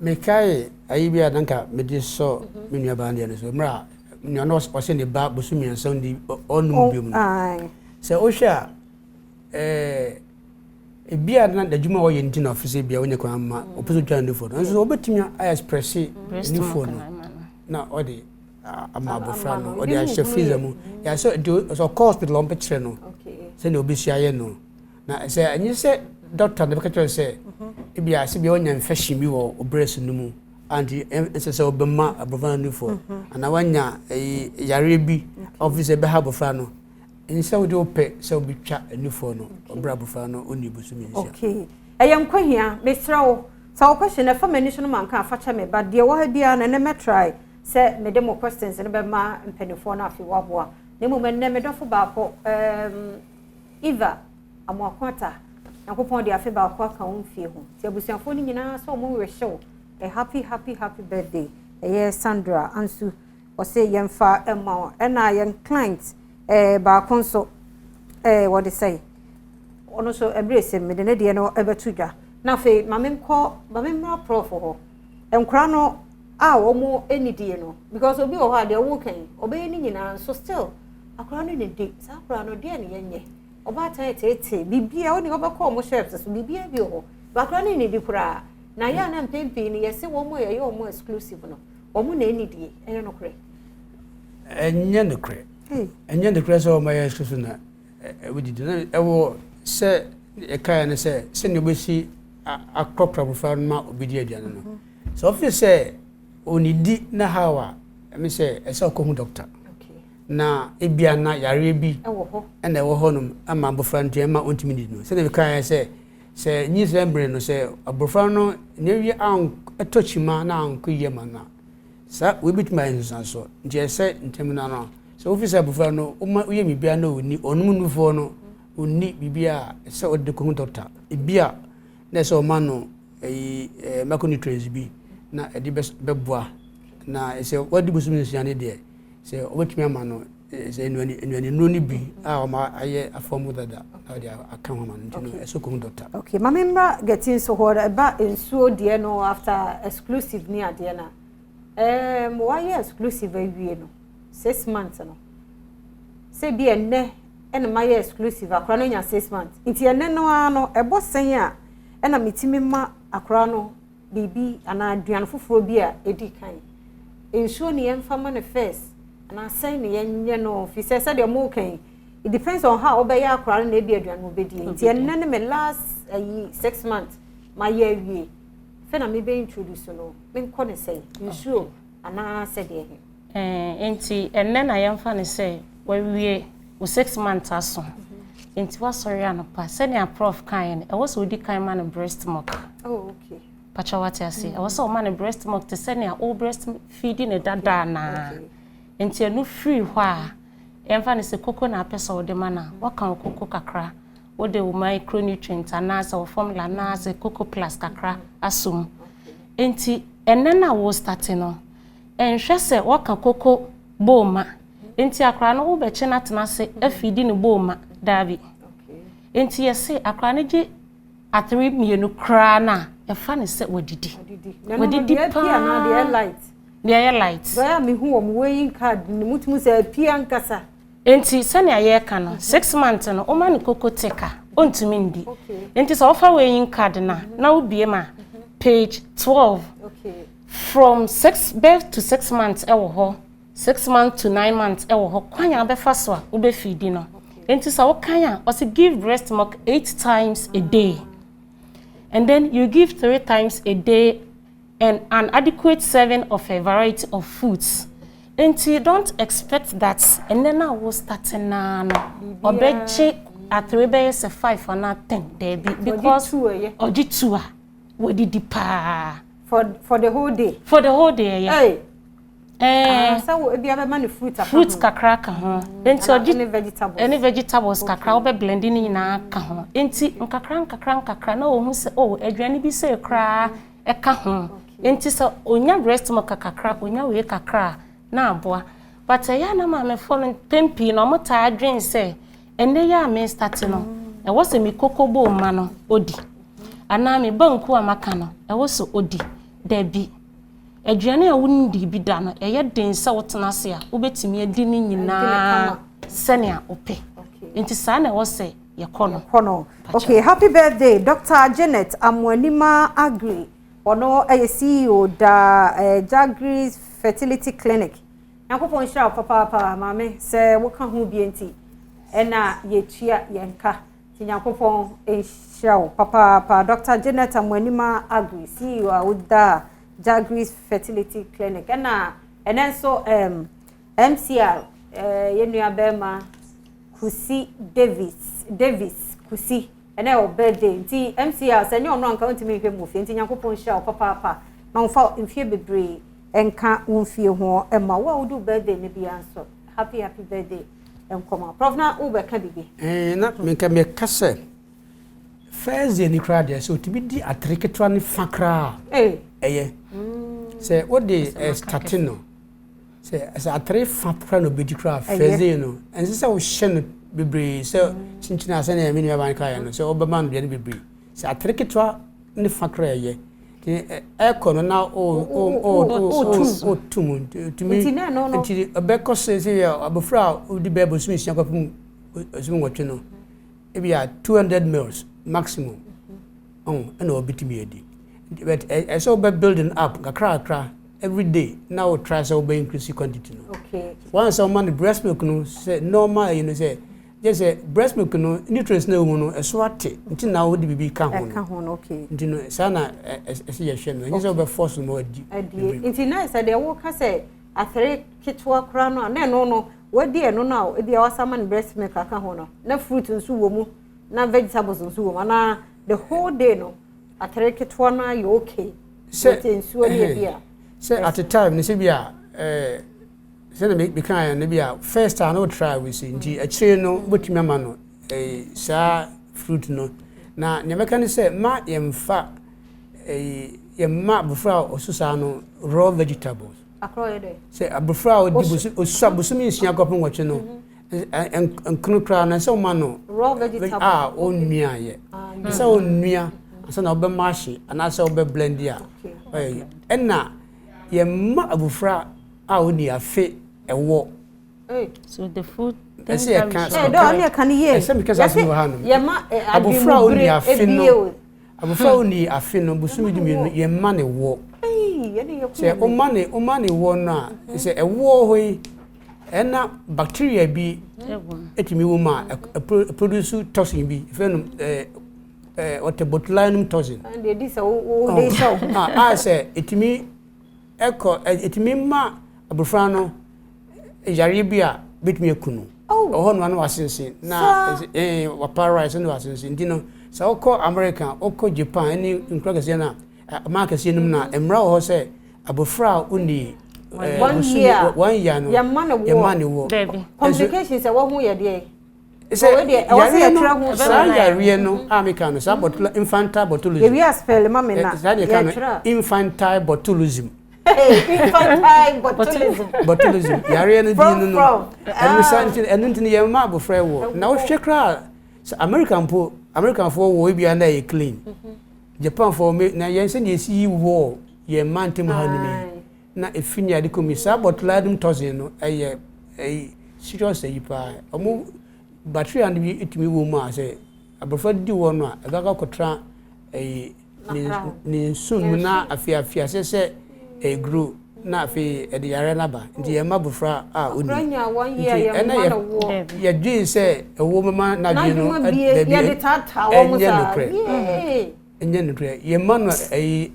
mekae ayi bi a nanka mede sɔ me nua baa deɛ no so mmerɛ a nua no ɔsɛ ne ba bosom 3 ndi ɔnum biom no. Sɛ wohwɛ a, ebi a na n'adwuma a ɔyɛ nti na ɔfɛ sɛ bia wonya kwan ma ɔpɛ sɛ ɔtwa nufoɔ no, nso wɔbɛtumi ayɛ express nufoɔ no na ɔde ama abɔfra no, ɔde ahyɛ freezer mu. Yɛasɛ nti sɛ ɔkɔ hospital a, ɔmbɛkyerɛ no sɛnea ɔbɛsi ayɛ no. Na sɛ ɛnyɛ sɛ doctor na bɛka kyerɛ sɛ ebi a sɛ bia ɔnya infection bi wɔ breast no mu a, nti ɛnsɛ sɛ ɔbɛma abɔfra no nufoɔ, anaa wanya yareɛ bi a ɔfi sɛ ɛbɛha abɔfra no, ɛnyɛ sɛ wode wopɛ sɛ wobɛtwa nufoɔ no ɔbrɛ abɔfra no ɔnni bosome 6. Okay, ɛyɛ nkɔhia. Mesrɛ wo, sɛ wo question ɛfa m'ani so no manka afa kyɛ me ba deɛ wɔ ha biara na ɛnɛ mɛtry sɛ mede mo questions no bɛma mpanimfoɔ no afei waboa. Na mmom ɛnnɛ me dɔfo baako, Eva Amoakoata, Nyankopɔn de afe baako aka wo mfie ho, nti abusuafoɔ no nyinaa sɛ ɔmo werɛhyɛ wo a happy, happy, happy birthday. Ɛyɛ Sandra Ansu, ɔsɛ yɛmfa ɛma wo. Ɛna yɛn client baako nso, wɔde sɛn ɔno nso ɛberɛ sɛm mede ne deɛ no ɛbɛto dwa. Na afei ma menkɔ, ma memmra Prof hɔ. Nkora no a wɔn anidie no, because obi wɔ hɔ a deɛ wɔn kan ɔbɛyɛ ne nyinaa nso still akora no ne di saa akora no deɛ ne yɛnyɛ ɔbaatan tete biribiara ɔne ɔbɛkɔ wɔn shelves so, biribiara bi wɔ hɔ, akora no ne di koraa. Na yɛ ana mpɛn pii no yɛsɛ wɔn a yɛyɛ wɔn exclusive no, wɔn na anidie ɛyɛ nokorɛ? Ɛnyɛ nokorɛ, ɛnyɛ nokorɛ sɛ wɔn ayɛ exclusive na ɛwɔdidi. Na ɛwɔ sɛ yɛkaeɛ no sɛ sɛnea wobɛsi akorɔkorɔ abɔfra no ma obi di aduane no, sɛ ɔfi sɛ onidi na haw a, ɛmi sɛ ɛsɛ ɔkɔhu doctor na ebia na yareɛ bi ɛna ɛwɔ hɔnom ama abɔfra no nti ɛma ɔntumi didi no. Sɛdeɛ mekaeɛ sɛ nyinsɛn bere no, sɛ abɔfra no ne wie ɛtɔ kyima na ankɔ yie ma no a, saa wei bɛtumi ayɛ nsunsuansoɔ. Nti ɛsɛ ntɛm no ano sɛ wofi sɛ abɔfra no woma woyɛ biribiara na ɔnni, ɔnom nufoɔ no, ɔnni biribiara, ɛsɛ ɔde kɔhu doctor. Ebia na ɛsɛ ɔma no ɛyi micronutrients bi na ɛde bɛboa. Na sɛ wadi bosom 6 ne deɛ, sɛ ɔbɛtumi ama no sɛ nnuane nnuro no bi a ɔma ayɛ afɔm dada na ɔde aka ho ama no. Nti no ɛsɛ kɔhu doctor. Okay, maame, mmra gɛti nso hɔ. Ɛba nsuo deɛ no, after exclusive ne adeɛ no a wayɛ exclusive awie no, 6 months no, sɛ bi ɛnnɛ ɛna mayɛ exclusive, akora no anya 6 months, nti ɛnnɛ no ara no ɛbɔ sɛn a ɛna metumi ma akora no biribi anaa aduane foforɔ bi a ɛdi kan? Nsuo ne yɛmfa ma no first anaa sɛn ne yɛnyɛ no? Fi sɛ sɛdeɛ mo kan, it depends on how wobɛyɛ akora no na ebi aduane wobɛdi. Nti ɛnnɛ ne me last ayi 6 months mayɛ awie fɛ na mebɛ introduce no, menkɔ ne sɛn, nsuo anaa sɛdeɛ he? Nti ɛnnɛ na yɛmfa ne sɛ wawie wo 6 months aso, nti wasɔre anɔpa, sɛnea Prof kaeɛ no, ɛwɔ sɛ wodi kan ma no breast milk. Pakyɛ, wate ase? Ɛwɔ sɛ ɔma no breast milk te sɛnea wo breast feed ne dada anaa. Nti ɛno firi hɔ a, yɛmfa no sɛ koko na apɛ sɛ wode ma no a, waka wo koko kakra, wode wo micronutrient anaasɛ wo formula anaasɛ Coco Plus kakra asom. Nti ɛnɛ no a wo start no, ɛnhwɛ sɛ waka koko bowl ma nti akwaraa no wobɛkye no atena ase afidi ne bowl ma, daabi. Nti yɛse akwaraa no gye atere mmienu koraa no a, yɛfa ne sɛ wadidi. Wadidi paa. Light. Deɛ ɛyɛ light. Bɛyɛ a mehu wɔn weighing card ne mutumi sɛ apia nkasa. Nti sɛnea yɛreka no, 6 months no, woma no koko thick a, ɔntumi ndi. Nti sɛ wofa weighing card no a na wobie ma page 12, from six birth to 6 months ɛwɔ hɔ, 6 months to 9 months ɛwɔ hɔ, kwan a wobɛfa so a wobɛfidi no. Nti sɛ wokan a, ɔsɛ give breast milk eight times a day, and then you give three times a day and an adequate serving of a variety of foods. Nti don't expect that ɛnɛ na wo start naa no ɔbɛgye. Atere bɛyɛ sɛ 5 anaa 10, daabi, because ɔgye 2 a, wɔdidi paa. For the whole day? For the whole day, ɛyɛ. Hey. Eh, sɛ wo ebi abɛma ne fruit aka fruit kakra ka ho. Nti ɔgye ne vegetables. Ɛne vegetables kakra, wobɛ blend ne nyinaa ka ho. Nti nkakra nkakra nkakra na ohun sɛ, oh, aduane bi sɛ koraa ɛka ho. Nti sɛ onya breast milk kakra, onya wei kakra a, na aboa. But ɛyɛ na maamefoɔ no mpɛn pii na ɔmo taa adwen sɛ ɛnɛ yɛ a me start no, ɛwɔ sɛ me koko bowl ma no odi, anaa me banku a maka no, ɛwɔ sɛ odi. Dabi, aduane a wondi bi da no, ɛyɛ den sɛ wotena ase a wobɛtumi adi ne nyinaa sɛnea wopɛ. Nti saa na ɛwɔ sɛ yɛkɔ no. Kɔ no. Okay, happy birthday, Dr. Janet Amoanima Agri. Ɔno ɛyɛ CEO da Jagris Fertility Clinic. Nyankopɔn nhyira wo papaapa, maame, sɛ woka ho bie nti ɛna yɛtua yɛn ka. Nti Nyankopɔn nhyira wo papaapa, Dr. Janet Amoanima Agri, CEO a woda Jagris Fertility Clinic. Ɛna ɛnɛ nso MCR, yɛn nua bɛrima Kusi Davis, Davis Kusi, ɛnɛ wɔ birthday. Nti MCR, sɛ nyɛ ɔno anka wontumi nhwɛ mu fie. Nti Nyankopɔn nhyira wo papaapa na ɔmfa mfie bebree ɛnka wo mfie ho. Ɛma wo a wode wo birthday no bia nso, happy happy birthday. Nkɔmɔ, Prof, na wobɛka biribi? Na menka meka sɛ first day ni koraa deɛ, sɛ otumi di atere ketewa ne fa koraa, ɛyɛ sɛ wode start no sɛ atere fa koraa na obɛdi koraa first day no. Ɛnsɛ sɛ wohyɛ no bebree sɛ kyenkyene a, sɛnea me nua ba no kaeɛ no, sɛ wobɛma no deɛ no bebree. Sɛ atere ketewa ne fa koraa ɛyɛ. Nti ɛkɔ no na ɔtu mu tumi. Nti ɛbɛkɔ sɛ yɛ abɔfra a wodi bɛyɛ bosome 6 kɔpem bosome 8 no, ebi a 200 mils maximum ɔn ɛna ɔbɛtumi adi. But ɛsɛ wobɛ building up kakra kakra every day na wo try sɛ wobɛ increase quantity no. Once sɛ woma no breast milk no sɛ normal ɛyi no, sɛ gye sɛ breast milk no nutrients na ɛwɔ mu no ɛso ate, nti na wode biribi ka ho no. Ho no, okay. Nti no saa na ɛsɛ yɛhwɛ no, ɛnyɛ sɛ wobɛ force no ma wadi. Nti na sɛ deɛ woka sɛ atere ketewa koraa no a, na ɛno no wadi ɛno no a, ebi a wasa ma no breast milk aka ho no, na fruit nso wɔ mu na vegetables nso wɔ mu, anaa the whole day no atere ketewa no ayɛ okay? Sɛ nsuo ne ebi a. Sɛ at a time ne sɛ bi a sɛdeɛ mekaeɛ no, bi a first time no try we si, nti akyire no wobɛtumi ama no saa fruit no. Na nea mɛka ne sɛ ma yɛmfa yɛmma abɔfra a ɔso saa no raw vegetables. Sɛ abɔfra a ɔdi osua bosome 6 kɔpem 8 no, nkono koraa no, sɛ woma no a ɔnnuayɛ, sɛ ɔnnua ansa na wobɛma ahye anaasɛ wobɛ blend a. Ɛna yɛmma abɔfra a ɔni afe ɛwɔ. So the food. Ɛsɛ yɛka ɛsɛ meka saa asɛm wɔ ha no. Abɔfra a ɔni afe no, abɔfra a ɔni afe no bosome 12, yɛmma ne wɔ. Sɛ ɔma ne wɔ no a, sɛ ɛwoɔ hɔ yi, ɛna bacteria bi ɛtumi wɔ mu a produce toxin bi ɛfɛ no wɔte botulinum toxin a sɛ ɛtumi ɛkɔ, ɛtumi ma abɔfra no yareɛ bi a bɛtumi aku no ɔhɔ no ano wasensen na waparalyse ne wasensen. Nti no sɛ wokɔ America, wokɔ Japan ne nkura kɛseɛ no a, ɔman kɛseɛ no mu no a, mmara wɔ hɔ sɛ abɔfra a ɔnni 1 year 1 year no, yɛmma ne yɛmma ne wɔ. Complications ɛwɔ ho yɛ deɛ? Sɛ yareɛ no, saa yareɛ no a meka no, saa botula infantile botulism. Ewi aspell ma me na. Saa deɛ ka no, infantile botulism. Infantile botulism. Botulism yareɛ no din no, ɛno saa nti, ɛno nti no yɛmma abɔfra wɔ. Na wohwɛ koraa sɛ America mpo, Americanfoɔ wɔ ebi a na ɛyɛ clean. Japanfoɔ me na yɛn sɛ deɛ esi yi wɔ yɛn mma ntam ha no yi na efi ne ade kɔmi saa botulinum toxin no, ɛyɛ serious ɛyi paa. Ɔmo bacteria no bi etumi wɔ mu a, sɛ abɔfra didi wɔ no a, ɛbɛka kɔtena ɛyi ne nsun mu na afei afei asɛ sɛ ɛyɛ grow na afei ɛde yare no aba. Nti yɛn mma abɔfra a ɔni nti ɛnna yɛ yɛdwen sɛ ɛwɔ mɛma n'adwene no dabi, ɛnyɛ nokorɛ, ɛnyɛ nokorɛ. Yɛn mma no ɛyi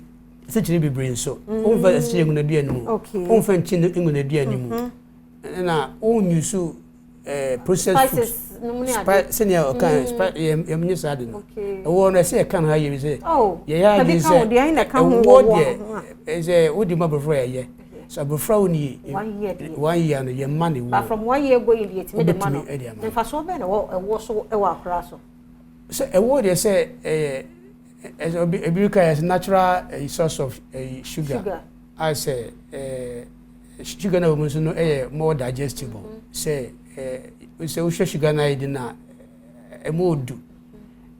asikyire bebree nso, wɔmfa asikyire ngu n'aduane mu, wɔmfa nkyi ngu n'aduane mu, ɛna wɔnyi so. Processed food, sɛnea ɔka yɛmnyɛ saa de no, ɛwɔ no, ɛsɛ yɛka no ha yɛ sɛ yɛyɛ adwene sɛ ɛwɔ deɛ, sɛ wode ma abɔfra, yɛyɛ sɛ abɔfra wo ni 1 year no, yɛmma ne wo. From 1 year going deɛ, yɛtumi de ma no. Mfasoɔ bɛn na ɛwɔ so ɛwɔ akora so? Sɛ ɛwɔ deɛ, sɛ ɛyɛ ɛsɛ ebi ka yɛ natural source of sugar, a sɛ sugar na wɔ mu nso no ɛyɛ more digestible. Sɛ wohwɛ sugar na ayɛ di na ɛmu odu,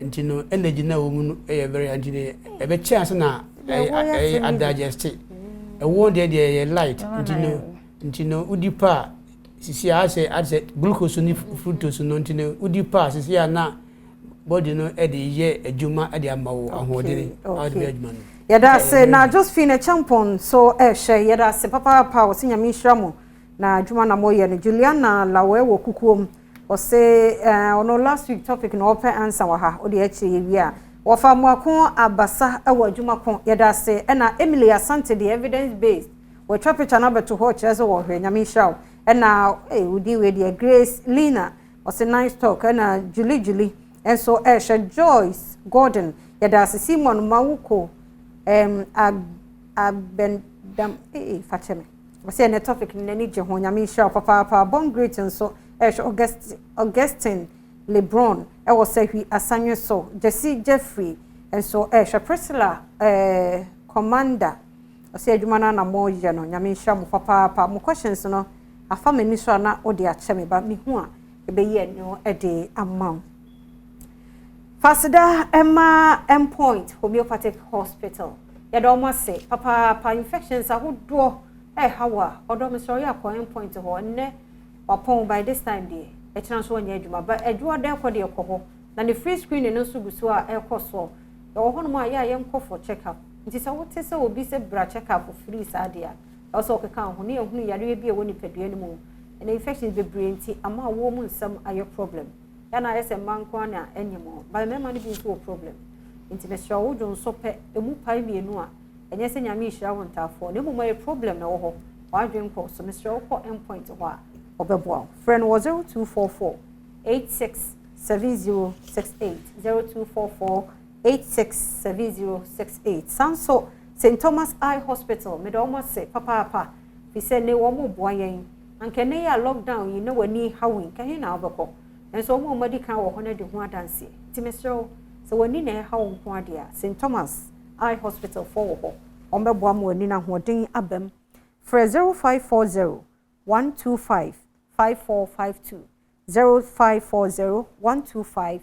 nti no energy na wɔ mu no ɛyɛ very, nti no ɛbɛkyɛ ase na ɛyɛ adigest. Ɛwɔ deɛ ɛyɛ light, nti no wodi pa sisi a, asɛ glucose ne fructose no, nti no wodi pa sisi a, na body no ɛde yɛ adwuma, ɛde ama wo ahoɔden a wɔde bɛ adwuma no. Yɛda ase. Na Josephine Champon so ɛhyɛ, yɛda ase papaapa. Wɔ sɛ Nyame nhyira mo na adwuma na moyɛ no. Juliana Lawɛ wɔ kukuom, ɔsɛ ɔno last week topic na ɔpɛ ansa wɔ ha. Wode akyire yɛ wie a, wɔfa mmoako abasa wɔ adwuma ko. Yɛda ase. Ɛna Emily Asante deɛ, evidence based, wɔatwa picture no abɛto hɔ kyerɛ sɛ wɔhwɛ. Nyame nhyira wo. Ɛna wodin wei deɛ, Grace Lina, ɔsɛ nice talk. Ɛna Julie Julie nso ɛrehwɛ. Joyce Gordon, yɛda ase. Simon Mawuko Abɛndam fakyɛ me, wɔsɛ ɛnɛ topic no n'ani gye ho. Nyame nhyira wo papaapa. Bon Great nso ɛrehwɛ. Augustine Lebron ɛwɔ Sɛhwi Asanwe so. Jesse Jeffrey nso ɛrehwɛ. Priscilla Commander ɔsɛ adwuma no anamɔ yɛ no. Nyame nhyira mo papaapa. Mo questions no afa m'ani so a, na wode akyɛ me ba mehu a, ɛbɛyi ɛno ɛde ama wo. Fasida ɛma Mpoint Homeopathic Hospital, yɛda wɔn ase papaapa. Infections ahodoɔ ɛɛha wɔ a, ɔdɔ mesrɛ ɔyɛ akɔ Mpoint hɔ. Nnɛ wapɔn by this time deɛ, ɛkyerɛ nso wɔnyɛ adwuma ba adwuma dɛ kɔ deɛ kɔ hɔ. Na ne free screening no nso gu so a ɛrekɔ soɔ. Yɛwɔ hɔnom a yɛ a yɛnkɔ for check up, nti sɛ wote sɛ obi sɛ bra check up free saa deɛ a, ɛwɔ sɛ ɔkeka ho ne yɛhunu yareɛ bi a ɛwɔ nipadua no mu. Ɛna infections bebree nti ama awoɔ mu nsɛm ayɛ problem. Yɛn ayɛ sɛ mmaa nko ara na ɛnyɛ mu ba, mmarima no bi nso wɔ problem. Nti mesrɛ wo, dwo nso pɛ emu pae mmienu a, ɛnyɛ sɛ Nyame nhyira wo ntaafoɔ, na mmom ɛyɛ problem na ɛwɔ hɔ. Wadwen kɔ so. Mesrɛ wo, kɔ Mpoint hɔ a, ɔbɛboa wo. Frɛ no wɔ 0244 86 7068, 0244 867068. San so St Thomas Eye Hospital, mede wɔn ase papaapa fi sɛ ne wɔn boa yɛn. Anka ne yɛ a lockdown yi na w'ani haw yi, nka he na wobɛkɔ? Nso wɔn a wɔadi kan wɔ hɔ no de ho adanseɛ. Nti mesrɛ wo, sɛ w'ani na ɛha wo nko adeɛ a, St Thomas Eye Hospital fo wɔ hɔ, wɔn bɛboa ma w'ani no ahoɔden aba mu. Frɛ 0540 125 5452, 0540 125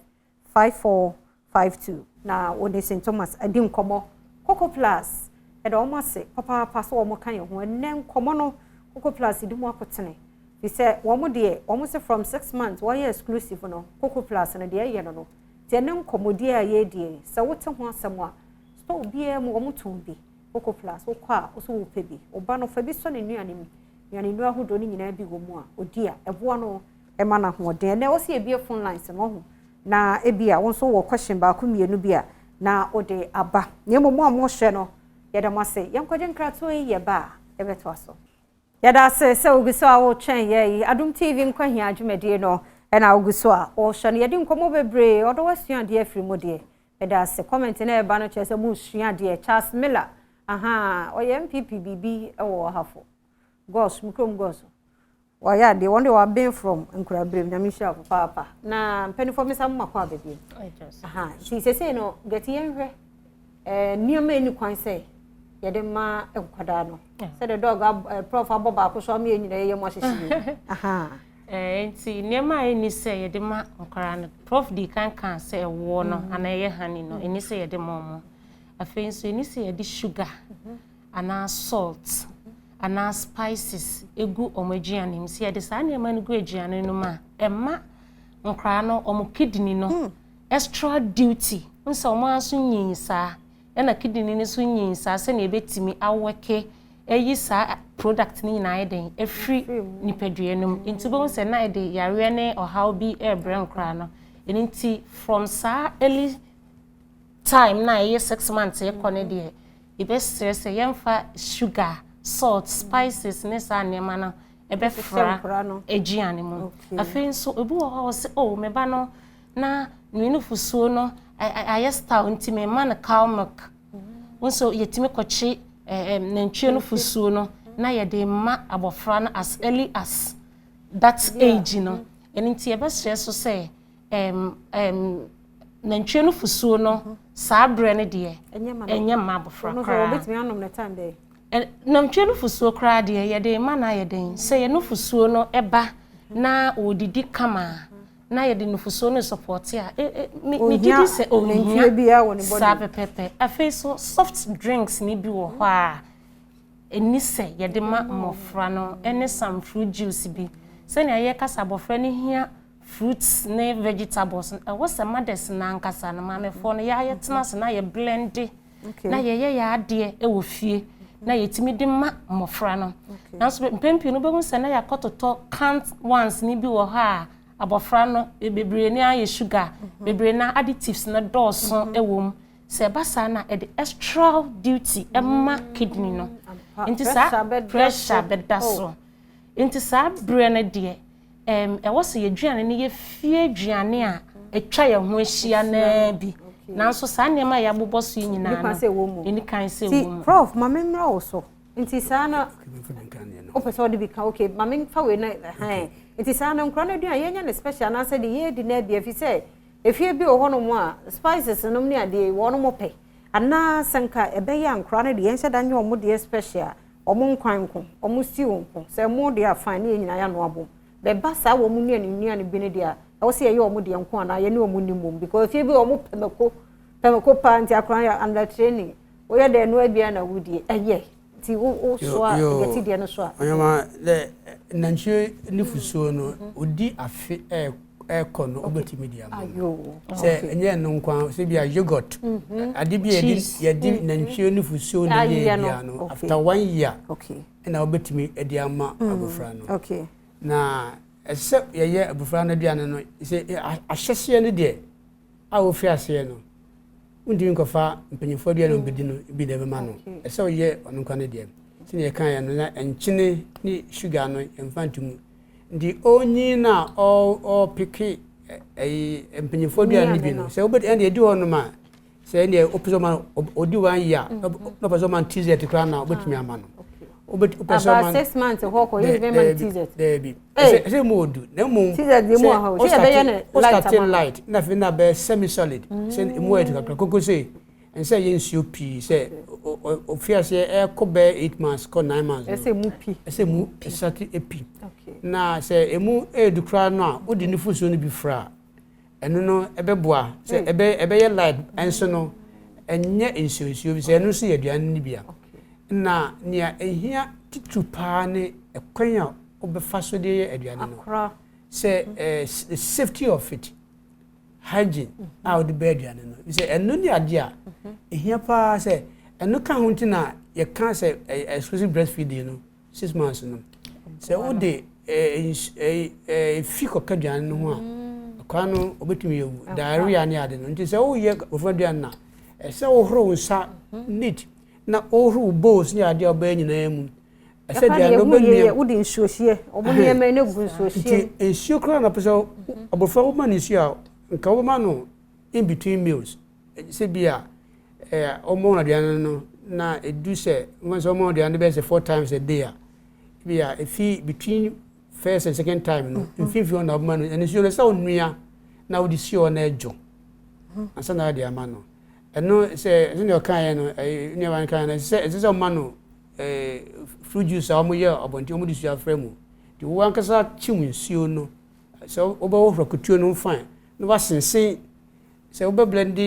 5452, na wɔne St Thomas adi nkɔmmɔ. Coco Plus, ɛda wɔn ase papaapa sɛ wɔn ka yɛn ho. Ɛnɛ nkɔmmɔ no, Coco Plus di mu akotene fi sɛ wɔn deɛ, wɔn sɛ from 6 months wɔyɛ exclusive no. Coco Plus no deɛ, ɛyɛ no deɛ ne nkɔmmɔdie a yɛredie. Sɛ wote ho asɛm a, store biara mu wɔn tɔn bi. Coco Plus, wokɔ a, wosɛ wopɛ bi, ɔba no fa bi sɔ ne nnuane mu. Nnuane nnuro ahodoɔ no nyinaa bi wɔ mu a odi a, ɛboa no ɛma no ahoɔden. Ɛnɛ wɔsi ebie phone lines no ho, na ebi a wɔn nso wɔ question baako mmienu bi a, na wɔde aba. Na mmom mo a mohwɛ no, yɛda mo ase. Yɛnkɔgye nkratoɔ yi, yɛ ba a, yɛbɛtoa so. Yɛda ase sɛ ogu so a wɔretwɛn yɛ yi. Adom TV Nkwahia dwumadie no ɛna ogu so a wɔrehwɛ no. Yɛde nkɔmmɔ bebree ɔdɔ wasua adeɛ afiri mu deɛ, yɛda ase. Comment na ɛba no kyerɛ sɛ mo sua adeɛ. Charles Miller, aha ɔyɛ NPP biribi ɛwɔ Ɔhafo Gɔs mu kurom Gɔs. Wɔyɛ adeɛ, wɔn de wɔaben from nkurabere. Nyame nhyira wo papaapa. Na mpanimfoɔ, mesa mo makɔ abɛbiem aha. Nti sesei no gɛti, yɛnhwɛ nneɛma ɛni kwan sɛ yɛde ma nkwadaa no, sɛdeɛ dɔg prof abɔ baako so ama yɛn nyinaa yɛyɛ mu ahyehyɛ yi aha. Nti nneɛma a ɛni sɛ yɛde ma nkwadaa no, prof di kan kan sɛ ɛwoɔ no anaa ɛyɛ honey no, ɛni sɛ yɛde ma ɔmo. Afei nso ɛni sɛ yɛde sugar anaa salt anaa spices egu ɔmo aduane mu. Sɛ yɛde saa nneɛma no gu aduane no mu a, ɛma nkwadaa no ɔmo kidney no extra duty nsa. Ɔmo aso nyin saa, ɛna kidney no nso nyin saa, sɛnea ebɛtumi awɔke ɛyi saa product no nyinaa yɛ den efiri nipadua no mu. Nti wobɛhu sɛ na yɛde yareɛ ne ɔhaw bi ɛrebrɛ nkwadaa no. Ɛno nti from saa early time na ɛyɛ 6 months ɛkɔ ne deɛ, yɛbɛsrɛ sɛ yɛmfa sugar, salt, spices ne saa nneɛma no. Ɛbɛfra aduane mu. Afei nso ebi wɔ hɔ a wɔse, oh, me ba no na ne nufusuo no ayɛ style nti mema no cow milk. Wo nso yɛtumi kɔkye nantwie nufusuo no na yɛde ma abɔfra no as early as that age no. Ɛno nti yɛbɛsrɛ so sɛ nantwie nufusuo no saa berɛ no deɛ, ɛnyɛ mma abɔfra koraa. Nantwie nufusuo koraa deɛ, yɛde ma no ayɛ den. Sɛ yɛ nufusuo no ɛba na wɔdidi kama a, na yɛde nufusuo no support a, megye di sɛ ɔnhia saa pɛpɛpɛ. Afei so soft drinks ni bi wɔ hɔ a ɛni sɛ yɛde ma mmɔfra no, ɛne some fruit juice bi. Sɛnea yɛkasa, abɔfra no hia fruits ne vegetables. Ɛwɔ sɛ mothers nankasa no, maamefoɔ no, yɛayɛ tena ase na yɛ blend na yɛyɛ yɛ adeɛ wɔ fie na yɛtumi de ma mmɔfra no. Nanso mpɛn pii no, wobɛhu sɛ na yɛakɔtotɔ canned ones ne bi wɔ hɔ a abɔfra no bebree ne ayɛ sugar bebree na additives no dɔɔso wɔ mu. Sɛ ɛba saa na ɛde extra duty ɛma kidney no, nti saa pressure bɛda so. Nti saa berɛ no deɛ, ɛwɔ sɛ yɛaduane no yɛ fie aduane a atwa yɛn ho ahyia naa bi. Nanso saa nneɛma a yɛabobɔ so yi nyinaa no, ɛni kan sɛ ɛwɔ mu. Prof, ma memmra wo so. Nti saa na wopɛ sɛ wode bi ka? Okay, ma memfa wei na ɛhan. Nti saa na nkora no aduane yɛnyɛ no special anaasɛ de yɛdi no abi afi sɛ efie bi wɔ hɔnom a spices nom ne adeɛ wɔn pɛ, anaa sɛ nka ɛbɛyɛ a nkora no deɛ, yɛnhyɛ da nyɛ ɔmo deɛ special, ɔmo nkwan nko, ɔmo stew nko, sɛ ɛmo deɛ afan ne yɛn nyinaa yɛ ano abom bɛba saa wɔ mu nnuane nnuane bi no deɛ a ɛwɔ sɛ yɛyɛ ɔmo deɛ nko anaa yɛne ɔmo nim mom, because efie bi ɔmo pɛ mako, pɛ mako paa. Nti akora yɛ under training, woyɛ dɛ ɛno abia na wodie ɛyɛ. Nti wo wo so a yɛti deɛ no so a. Ɔnyama dɛ nantwie ne fusuo no, odi afe ɛɛkɔ no, wobɛtumi de ama no. Sɛ ɛnyɛ no nko, sɛ bi a yogurt ade bi a yɛde nantwie ne fusuo na yɛ bia no, after one year ɛna wobɛtumi de ama abɔfra no. Na ɛsɛ sɛ yɛyɛ abɔfra no aduane no sɛ ahyɛseɛ no deɛ a wofi aseɛ no, wontumi nkɔfa mpanyinfoɔ aduane a wɔbɛdi no bi na ɛbɛma no. Ɛsɛ sɛ woyɛ ɔno nkwa no deɛ sɛnea yɛkaeɛ no, na nkyene ne sugar no yɛmfa nto mu. Nti ɔnyi no a ɔpeke ɛyi mpanyinfoɔ aduane no bi no, sɛ wobɛdi ɛnna ɛdi hɔ nom a, sɛ ɛnna wopɛ sɛ ɔma ɔdi one year na wopɛ sɛ ɔma no TZ koraa na wobɛtumi ama no. Wopɛ sɛ ɔma 6 months hɔ kɔ yɛ bɛma no TZ? Daabi, ɛsɛ mu odu na mmom sɛ wostart light na afei na bɛyɛ semi solid, sɛ emu ayɛ kakra koko sɛ ɛnsɛ yɛ nsuo pii. Sɛ ofi aseɛ ɛkɔ bɛyɛ 8 months kɔ 9 months. Ɛsɛ mu pi. Ɛsɛ mu ɛsate epi. Na sɛ emu edu koraa no a, wode ne fusuo no bi fra, ɛno no ɛbɛboa sɛ ɛbɛyɛ light, ɛnso no ɛnyɛ nsuo nsuo bi sɛ ɛno nso yɛ aduane no bi a. Na nea ehia titiri paa ne ɛkwan a wobɛfa so de yɛ aduane no, sɛ the safety of it, hygiene a wode bɛyɛ aduane no, sɛ ɛno ne adeɛ a ehia paa. Sɛ ɛno ka ho nti na yɛka sɛ exclusive breastfeeding no, 6 months no, sɛ wode efi kɔka aduane no ho a, akwadaa no obetumi ewu, diarrhea ne ade no. Nti sɛ woyɛ abɔfra aduane no a, ɛsɛ wohoro wo nsa neat na wohoro wo bowls ne adeɛ a wobɛyɛ nyinaa mu. Ɛsɛ aduane no wobɛnua, wode nsuo hyɛ ɔmo nneɛma no gu nsuo hyɛ. Nti nsuo koraa na pɛ sɛ abɔfra woma no nsuo a, nka wobɛma no in between meals. Sɛ bi a ɔmɔ no aduane no na edu sɛ wɔn sɛ ɔmɔ aduane bɛyɛ sɛ four times a day a, bi a efi between first and second time no, mfimfini hɔ na ɔbɛma no ɛno nsuo no. Sɛ ɔnua na wode si hɔ na ɛdwo ansa na ɔde ama no. Ɛno sɛ sɛnea ɔkaeɛ no, ɛyɛ nneɛma no kaeɛ no, ɛsɛ sɛ ɔma no fruit juice a wɔyɛ abɔnten, wɔde nsuo afra mu. Nti wo ankasa kyim nsuo no, sɛ wobɛhohoro akutuo no fine na wasensen, sɛ wobɛblend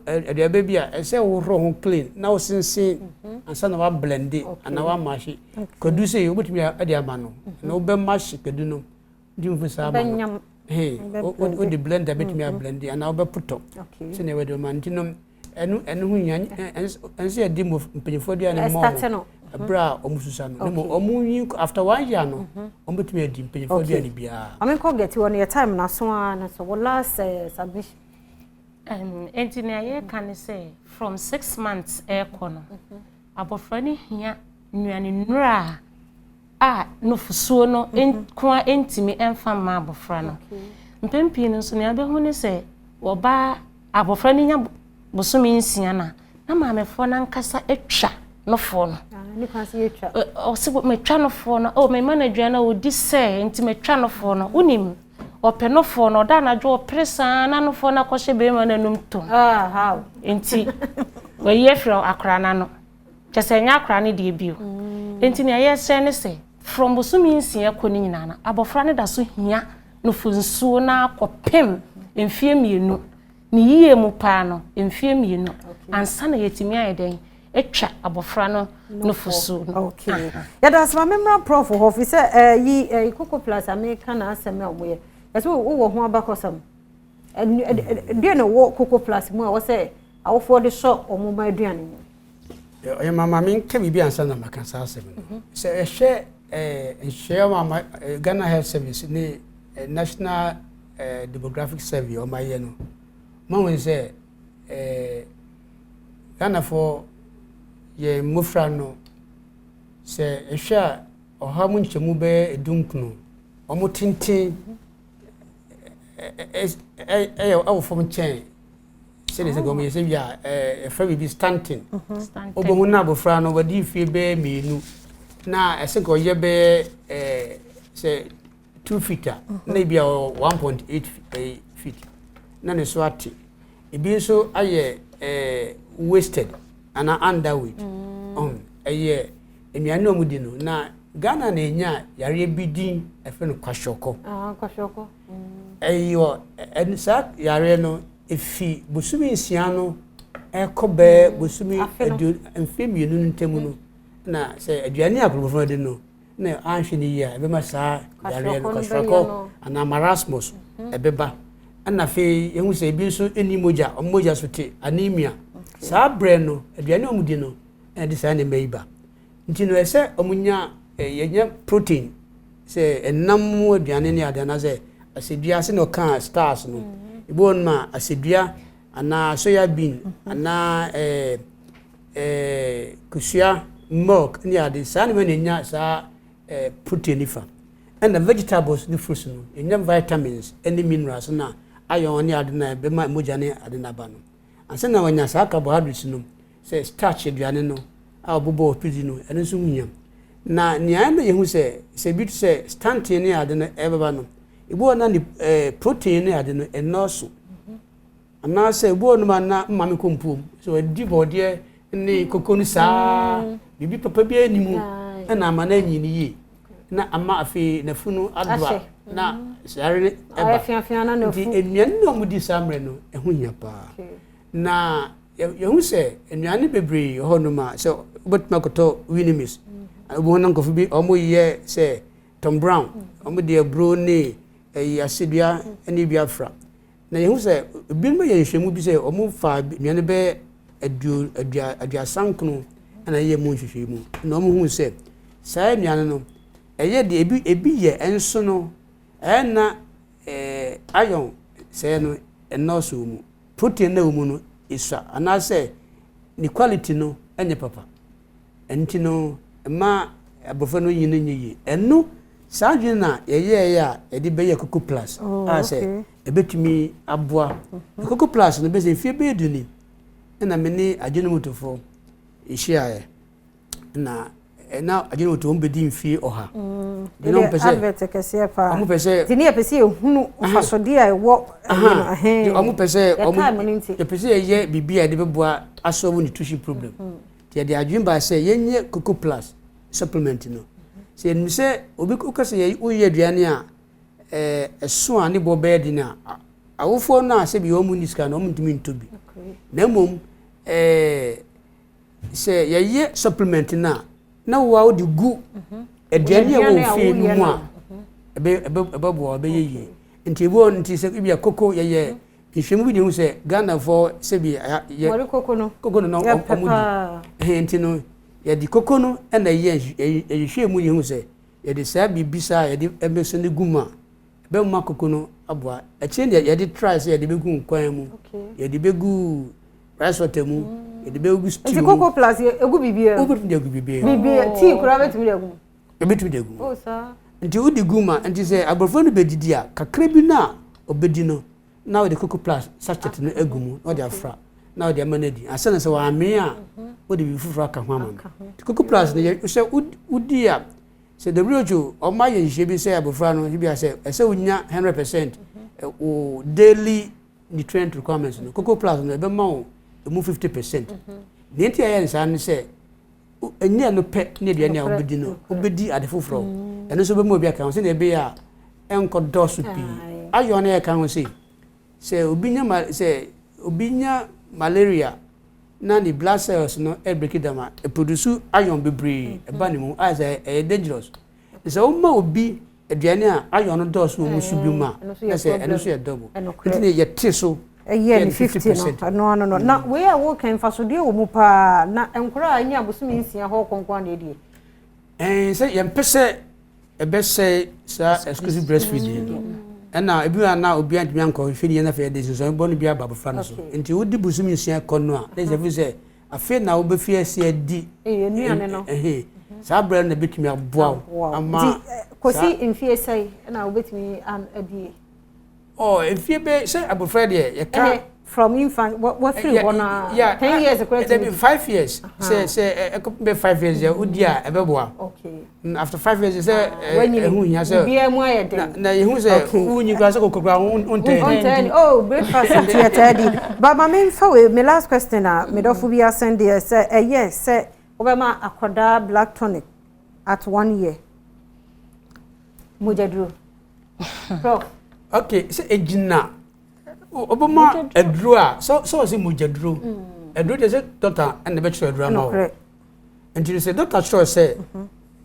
aduaba bi a, ɛsɛ wohoro ho clean na wosensen ansa na wablend anaa wamahye kwadu. Sɛ wobɛtumi de ama no na wobɛmahye kwadu no nti mfu saa ama no, wode blender bɛtumi ablend anaa wobɛpotɔ sɛnea wɔde ma. Nti no ɛno ho hia. Ɛnsɛ yɛde mpanyinfoɔ aduane mɔ ɔmo ɛberɛ a ɔmo susa no, na mmom ɔmo nyi after one year no, ɔmo bɛtumi adi mpanyinfoɔ aduane biara. Maame nkɔ gɛti wɔ no, yɛ time na so ara no so wɔ last submission. Nti nea yɛreka ne sɛ from 6 months ɛrekɔ no, abɔfra no hia nnuane nnuro a a nufosuo no nko ara ntumi mfa mma abɔfra no. Mpɛn pii no nso nea wobɛhu ne sɛ ɔbaa abɔfra no nya bosome nsia no a, na maamefoɔ no ankasa atwa nofoɔ no. Ɔsɛ matwa nofoɔ no, oh mema no aduane a ɔdi sɛ nti matwa nofoɔ no. Wonim, ɔpɛ nofoɔ no, ɔda anadwo ɔpere saa na nofoɔ no akɔhyɛ bɛrima no anum tom. Nti wayi afiri akwaraa no ano. Kyerɛ sɛ ɛnyɛ akwaraa no deɛ bio. Nti nea yɛsrɛ ne sɛ, from bosome nsia kɔ no nyinaa no, abɔfra no da so hia nufosuo no ara kɔpem mfeɛ mmienu. Ne yie mu paa no, mfeɛ mmienu ansa na yɛatumi ayɛ dɛn atwa abɔfra no nufosuo no. Okay. Yɛda ase ma memmra prɔfo hɔ fi sɛ ɛyi ɛyi Coco Plus a meka n'asɛm a wɔyɛ. Ɛsɛ wowɔ ho abakɔsɛm. Deɛ na ɛwɔ Coco Plus mu a wɔsɛ awofoɔ de sɔ wɔn mma aduane mu. Ɔyɛ ma ma menka biribi ansa na maka saa asɛm no. Mhm. Sɛ ɛhwɛ nhyehyɛeɛ ma Ghana Health Service ne National Demographic Survey wɔn ayɛ no, mahu sɛ Ghanafoɔ yɛn mmɔfra no sɛ ɛhwɛ a ɔha mu nkyɛmu bɛyɛ edunkron wɔn tenten ɛyɛ ɛwɔ fam kyɛn sɛdeɛ sɛ wɔn yɛ sɛ wia ɛɛ yɛfrɛ biribi stunting mhm. wobɛhu na abɔfra no wɔde mfie bɛyɛ mmienu na ɛsɛ nka ɔyɛ bɛyɛ ɛɛ sɛ 2 feet a mhm. na ebi a ɔwɔ 1.8 feet na ne so ate. Ebi nso ayɛ wasted anaa underweight mm. Ɛyɛ nnuane a wɔdi no. Na Ghana na enya yareɛ bi din ɛfrɛ no kwashiorkor. Ah, kwashiorkor. Ɛyɛ ɛn saa yareɛ no efi bosome 6 no ɛkɔ bɛɛ mm. bosome adu mfe 2 no ntam no na sɛ aduane a akorɔmfoɔ di no na anhwɛ ne yie a, ɛbɛma saa yareɛ no, kwashiorkor anaa marasmus, ɛbɛba. Ɛna afei yɛhu sɛ ebi nso nni mogya, wɔn mogya so te, anemia. Saa berɛ no aduane a wɔdi no ɛna de saa nneɛma yi ba. Nti no ɛsɛ wɔn nya yɛnya protein sɛ ɛnam mu aduane ne ade anaasɛ asɛdua ase na ɔka stars no. Ebi wɔ nom a asɛdua anaa soya bean anaa ɛɛ ɛɛ kosua, milk ne ade saa nneɛma na enya saa protein nifa. Ɛna vegetables ne fruits no yɛnya vitamins ne minerals na iron ne ade na ɛbɛma mogya ne ade n'aba no ansa na wanya saa carbohydrates no sɛ starch aduane no a ɔbobɔ wɔ pidi no. Ɛno nso ho hia. Na nea ɛma yɛhu sɛ bi te sɛ stunting ne ade no ɛbɛba no, ebi wɔ na ne protein ne ade no ɛnɔɔso anaasɛ ebi wɔ nom a na maame kɔ mpuom sɛ wɔadi bɔɔdeɛ ne koko no saa, biribi papa bi anim ɛna ama no anyi no yie na ama afei n'afunu adoa na sare no ɛba. Nti nnuane na wɔdi saa mmerɛ no ɛho hia paa. Na yɛhu sɛ nnuane bebree wɔ hɔnom a sɛ wobɛtumi akɔtɔ Weanimix, wobɛhu na nkurɔfo bi wɔyɛ sɛ Tom Brown, wɔde aburo ne ɛyi asedua ne bi afra. Na yɛhu sɛ ebinom yɛ nhwehwɛmu bi sɛ wɔn fa nnuane bɛyɛ aduo adua 39 ɛna yɛ mu nhwehwɛmu na wɔn hu sɛ saa nnuane no ɛyɛ deɛ ebi yɛ ɛnso no ɛyɛ na iron sɛɛ no ɛnɔɔso wɔ mu, protein na ɛwɔ mu no esua anaasɛ ne quality no ɛnyɛ papa. Ɛnti no mma abɔfra no nyi no nyɛ yie. Ɛno saa adwene na yɛyɛɛ a yɛde bɛyɛ Coco Plus a sɛ ɛbɛtumi aboa. Coco Plus no bɛsɛ mfie bɛyɛ 10 ni ɛna me ne Ajinomotofoɔ yɛhyiaeɛ na ɛna Ajinomoto wɔn bɛdi mfie 100. Nti na wɔn pɛ sɛ advert kɛseɛ paa. Wɔn pɛ sɛ nti ne yɛpɛ sɛ yɛhunu mfasodeɛ a ɛwɔ ɛyi no ɛhɛn. Wɔn pɛ sɛ wɔn yɛpɛ sɛ yɛyɛ biribi a yɛde bɛboa asolve nutrition problem. Nti yɛde adwene baa sɛ yɛnyɛ Coco Plus supplement no. Sɛ yɛnim sɛ obi woka sɛ yɛ woyɛ aduane a ɛso a ne bɔ bɛyɛ den a, awofoɔ no a sɛbi wɔn mu ni sika no wɔn ntumi ntɔ bi. Na mmom sɛ yɛyɛ supplement no a na wo a wode gu aduane a ɛwɔ fie no mu a ɛbɛboa, ɛbɛyɛ yie. Nti ebi wɔ nti sɛ ebi a koko yɛyɛ nhwɛmu bi de hu sɛ Ghanafoɔ sɛbi yɛ wɔde koko no koko no na ɔmo di ɛhɛn. Nti no yɛde koko no ɛna ɛyɛ yɛhwehwɛ mu yɛhu sɛ yɛde saa biribi saa yɛde ɛmɛso no gu mu a ɛbɛma koko no aboa. Akyire deɛ yɛde try sɛ yɛde bɛgu nkwan mu, yɛde bɛgu rice water mu, yɛde bɛgu stew mu. Nti Coco Plus yɛ egu biribiara mu? Wobɛtumi de agu biribiara mu. Biribiara, tea koraa bɛtumi de agu mu? Ebetumi de agu mu. Oh, saa. Nti wode gu mu a, nti sɛ abɔfra no bɛdidi a, kakra bi no a ɔbɛdi no, na wode Coco Plus sachet no agu mu na wode afra na wode ama no adi. Ansa na sɛ wammee a, wode biribi foforɔ aka ho ama no. Nti Coco Plus no, sɛ wodi a, sɛ WHO wɔn ayɛ nhyehyɛ bi sɛ abɔfra no, ebi a sɛ ɛsɛ wonya 100% wo daily nutrient requirements no, Coco Plus no ɛbɛma wo emu 50%. Nea nti a ɛyɛ no saa ne sɛ, ɛnyɛ ɛno pɛ ne aduane a wobɛdi no, wobɛdi ade foforɔ. Ɛno nso bɛma obi aka ho sɛdeɛ ɛbɛyɛ a ɛnkɔ dɔɔso pii. Ayɔ no yɛka ho sei, sɛ obi nya ma sɛ obi nya malaria na ne blood cells no break down a, ɛproduce iron bebree ɛba ne mu a sɛ ɛyɛ dangerous. Sɛ woma obi aduane a iron no dɔɔso wɔ mu so bi mu a, na sɛ ɛno nso yɛ double. Nti ne yɛte so ɛyɛ ne 50 no, ɛno ano no. Na wei a woka mfasodeɛ wɔ mu paa na nkwadaa a ɛnyɛ abosome 6 hɔ kɔnkɔn na ɛdie. Sɛ yɛmpɛ sɛ ɛbɛsɛe saa exclusive breastfeeding no, ɛna ebi a na obi antumi ankɔ hwɛ ne yɛn afei yɛde nsonsono bɔ no bi aba abɔfra no so. Nti wodi bosome 6 kɔ no a, na ɛsɛ fi sɛ afei na wobɛfi ase adi nnuane no. Saa berɛ no na ɛbɛtumi aboa wo ama kɔsi mfie sɛe na wobɛtumi adie. Oh, mfie bɛ sɛ abɔfra deɛ yɛka from infant wɔfiri hɔ na 10 years koraa tumi 5 years sɛ ɛkɔ bɛ 5 years yɛ wodi a ɛbɛboa. After 5 years sɛ ɛho hia sɛ biribiara mu ayɛ den na yɛhu sɛ wonyi koraa sɛ kɔkɔ koraa wontɛn. Oh, breakfast nti yɛtaa di. But ma memfa wei me last question a medɔfo bi asɛn deɛ sɛ ɛyɛ sɛ wobɛma akɔdaa black tonic at 1 year mogyaduro, Prof? Okay, sɛ ɛgyina obɛma aduro a sɛ ɔsɛ mogyaduro aduro deɛ sɛ dɔkta ɛna bɛkyerɛ aduro ama wo. Nti sɛ dɔkta kyerɛ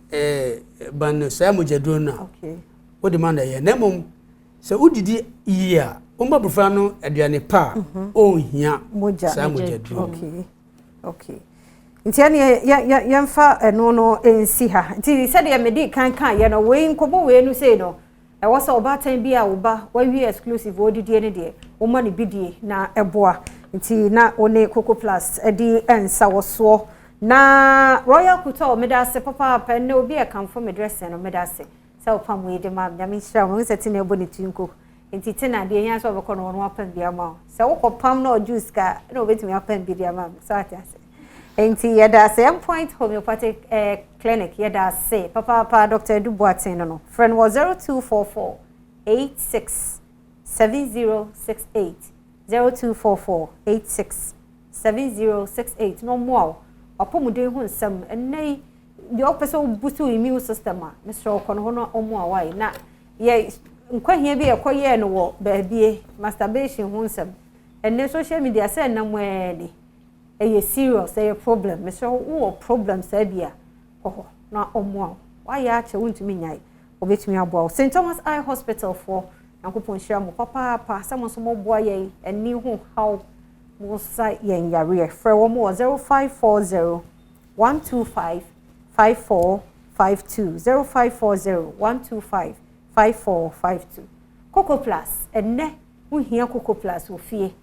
sɛ ban saa mogyaduro no a wode ma no ɛyɛ, na mmom sɛ wodidi yie a woma abɔfra no aduane pa a ɔnhia saa mogyaduro. Okay. Nti ɛne yɛmfa ɛno no nsi ha. Nti sɛdeɛ mede kan kan yɛ no, wei nkɔmmɔ wei no sei no, ɛwɔ sɛ ɔbaatan bi a woba wawie exclusive wɔdidie no deɛ, woma no bidie na ɛboa. Nti na wo ne Coco Plus de nsa wɔ soɔ. Na Royal Couture, meda ase papaapa. Ɛnnɛ obi a ɛkamfo me dressing no, meda ase sɛ wopam wei de ma me. Nyame nhyira wo. Mehu sɛ Tina ɛbɔ ne ti nko. Nti Tina deɛ hia sɛ wobɛkɔ no ɔno apam bi ama wo. Sɛ wokɔ pam na ɔgye sika na obɛtumi apam bi de ama me. So ate ase. Nti yɛda ase Endpoint Homeopathic Clinic, yɛda ase papaapa. Dr. Edu Boateng no, frɛ no wɔ 0244 86 7068, 0244 86 7068 na ɔmmoa wo wapɔmuden ho nsɛm. Ɛnnɛ yi deɛ ɔpɛ sɛ wobusu wo immune system a, mesrɛ wo kɔ no hɔ na ɔmmoa wo ayɛ na yɛ nkwahia bi a ɛkɔyɛɛ no wɔ baabie masturbation ho nsɛm. Ɛnnɛ social media sɛ ɛnam ɛɛ ɛyɛ serious, ɛyɛ problem. Mesrɛ wo, wowɔ problem saa bi a, kɔ hɔ na ɔmmoa wo. Wayɛ akyɛ wontumi nyae, obɛtumi aboa wo. St Thomas Eye Hospital foɔ, Nyankopɔn nhyira mo papaapa sɛ mo nso moboa yɛn ani ho haw, mo sa yɛn yareɛ. Frɛ wɔn wɔ 0540 125 5452, 0540 125 5452. Coco Plus, ɛnnɛ wohia Coco Plus wɔ fie.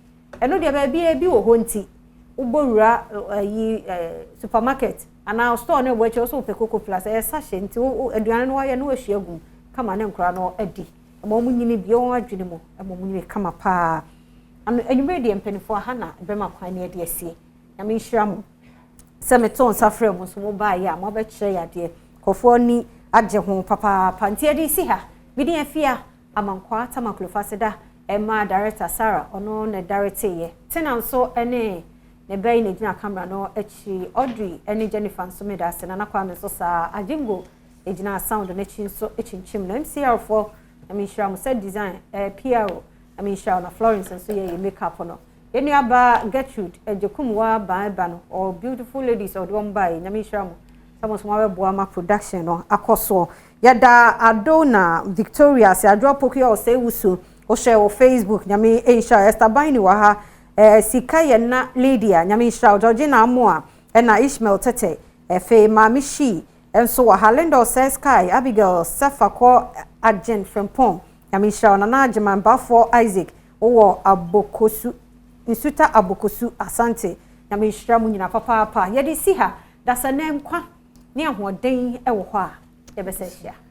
Ɛno deɛ baabi ebi wɔ hɔ nti wobɔ wura ayi supermarket anaa store no ɛwɔ akyi, wɔsɛ wopɛ Coco Plus. Ɛyɛ sachet nti aduane no wayɛ no wahyia gum kama ne nkora no adi ɛma wɔn nyini bie wɔn adwene mu, ɛma wɔn nyini kama paa. Ano anwummerɛ deɛ mpanimfoɔ aha na bɛma kwan ne adi asie. Nyame nhyira mo sɛ meto nsa frɛ mo nso mo baayɛ a moabɛkyerɛ yɛ adeɛ. Nkurɔfoɔ ani agye ho papaapa. Nti yɛde si ha. Mede Afia Amankwaa Tamaklofa seda ɛma director Sarah, ɔno na directeeɛ. Tina nso ne ne bɛyi na gyina camera no akyi. Audrey ne Jennifer nso meda ase. Nana Kwame nso saa. Agyengo gyina sound no akyi nso kyinkyim no. MCR foɔ, nyame nhyira mo sɛ design PRO, nyame nhyira wo. Na Florence nso yɛ makeup no. Yɛn nuaba Gertrude Agyekumwa ban ba no, all beautiful ladies ɔde wɔn baeɛ. Nyame nhyira mo sɛ mo nso moabɛboa ma production no akɔ soɔ. Yɛda Adona Victoria ase, Adwoa Pokuya Ɔsɛe Wusu, wohyɛ wɔ Facebook, Nyame nhyira. Esther Bani wɔ ha, Sika yɛ na Lydia, Nyame nhyira wo. Georgina Amoa ɛna Ishmael Tete, ɛfei Maame Shi nso wɔ ha. Linda Ɔsɛe Sky, Abigail Sefakɔ Agyen Frimpong, Nyame nhyira wo. Nana Agyeman Bafoɔ Isaac, wowɔ Abokosu, Nsuta Abokosu Asante, Nyame nhyira mo nyina papaapa. Yɛde si ha, dasa nɛ nkwa ne ahoɔden wɔ hɔ a. Yɛbɛsɛ hyia.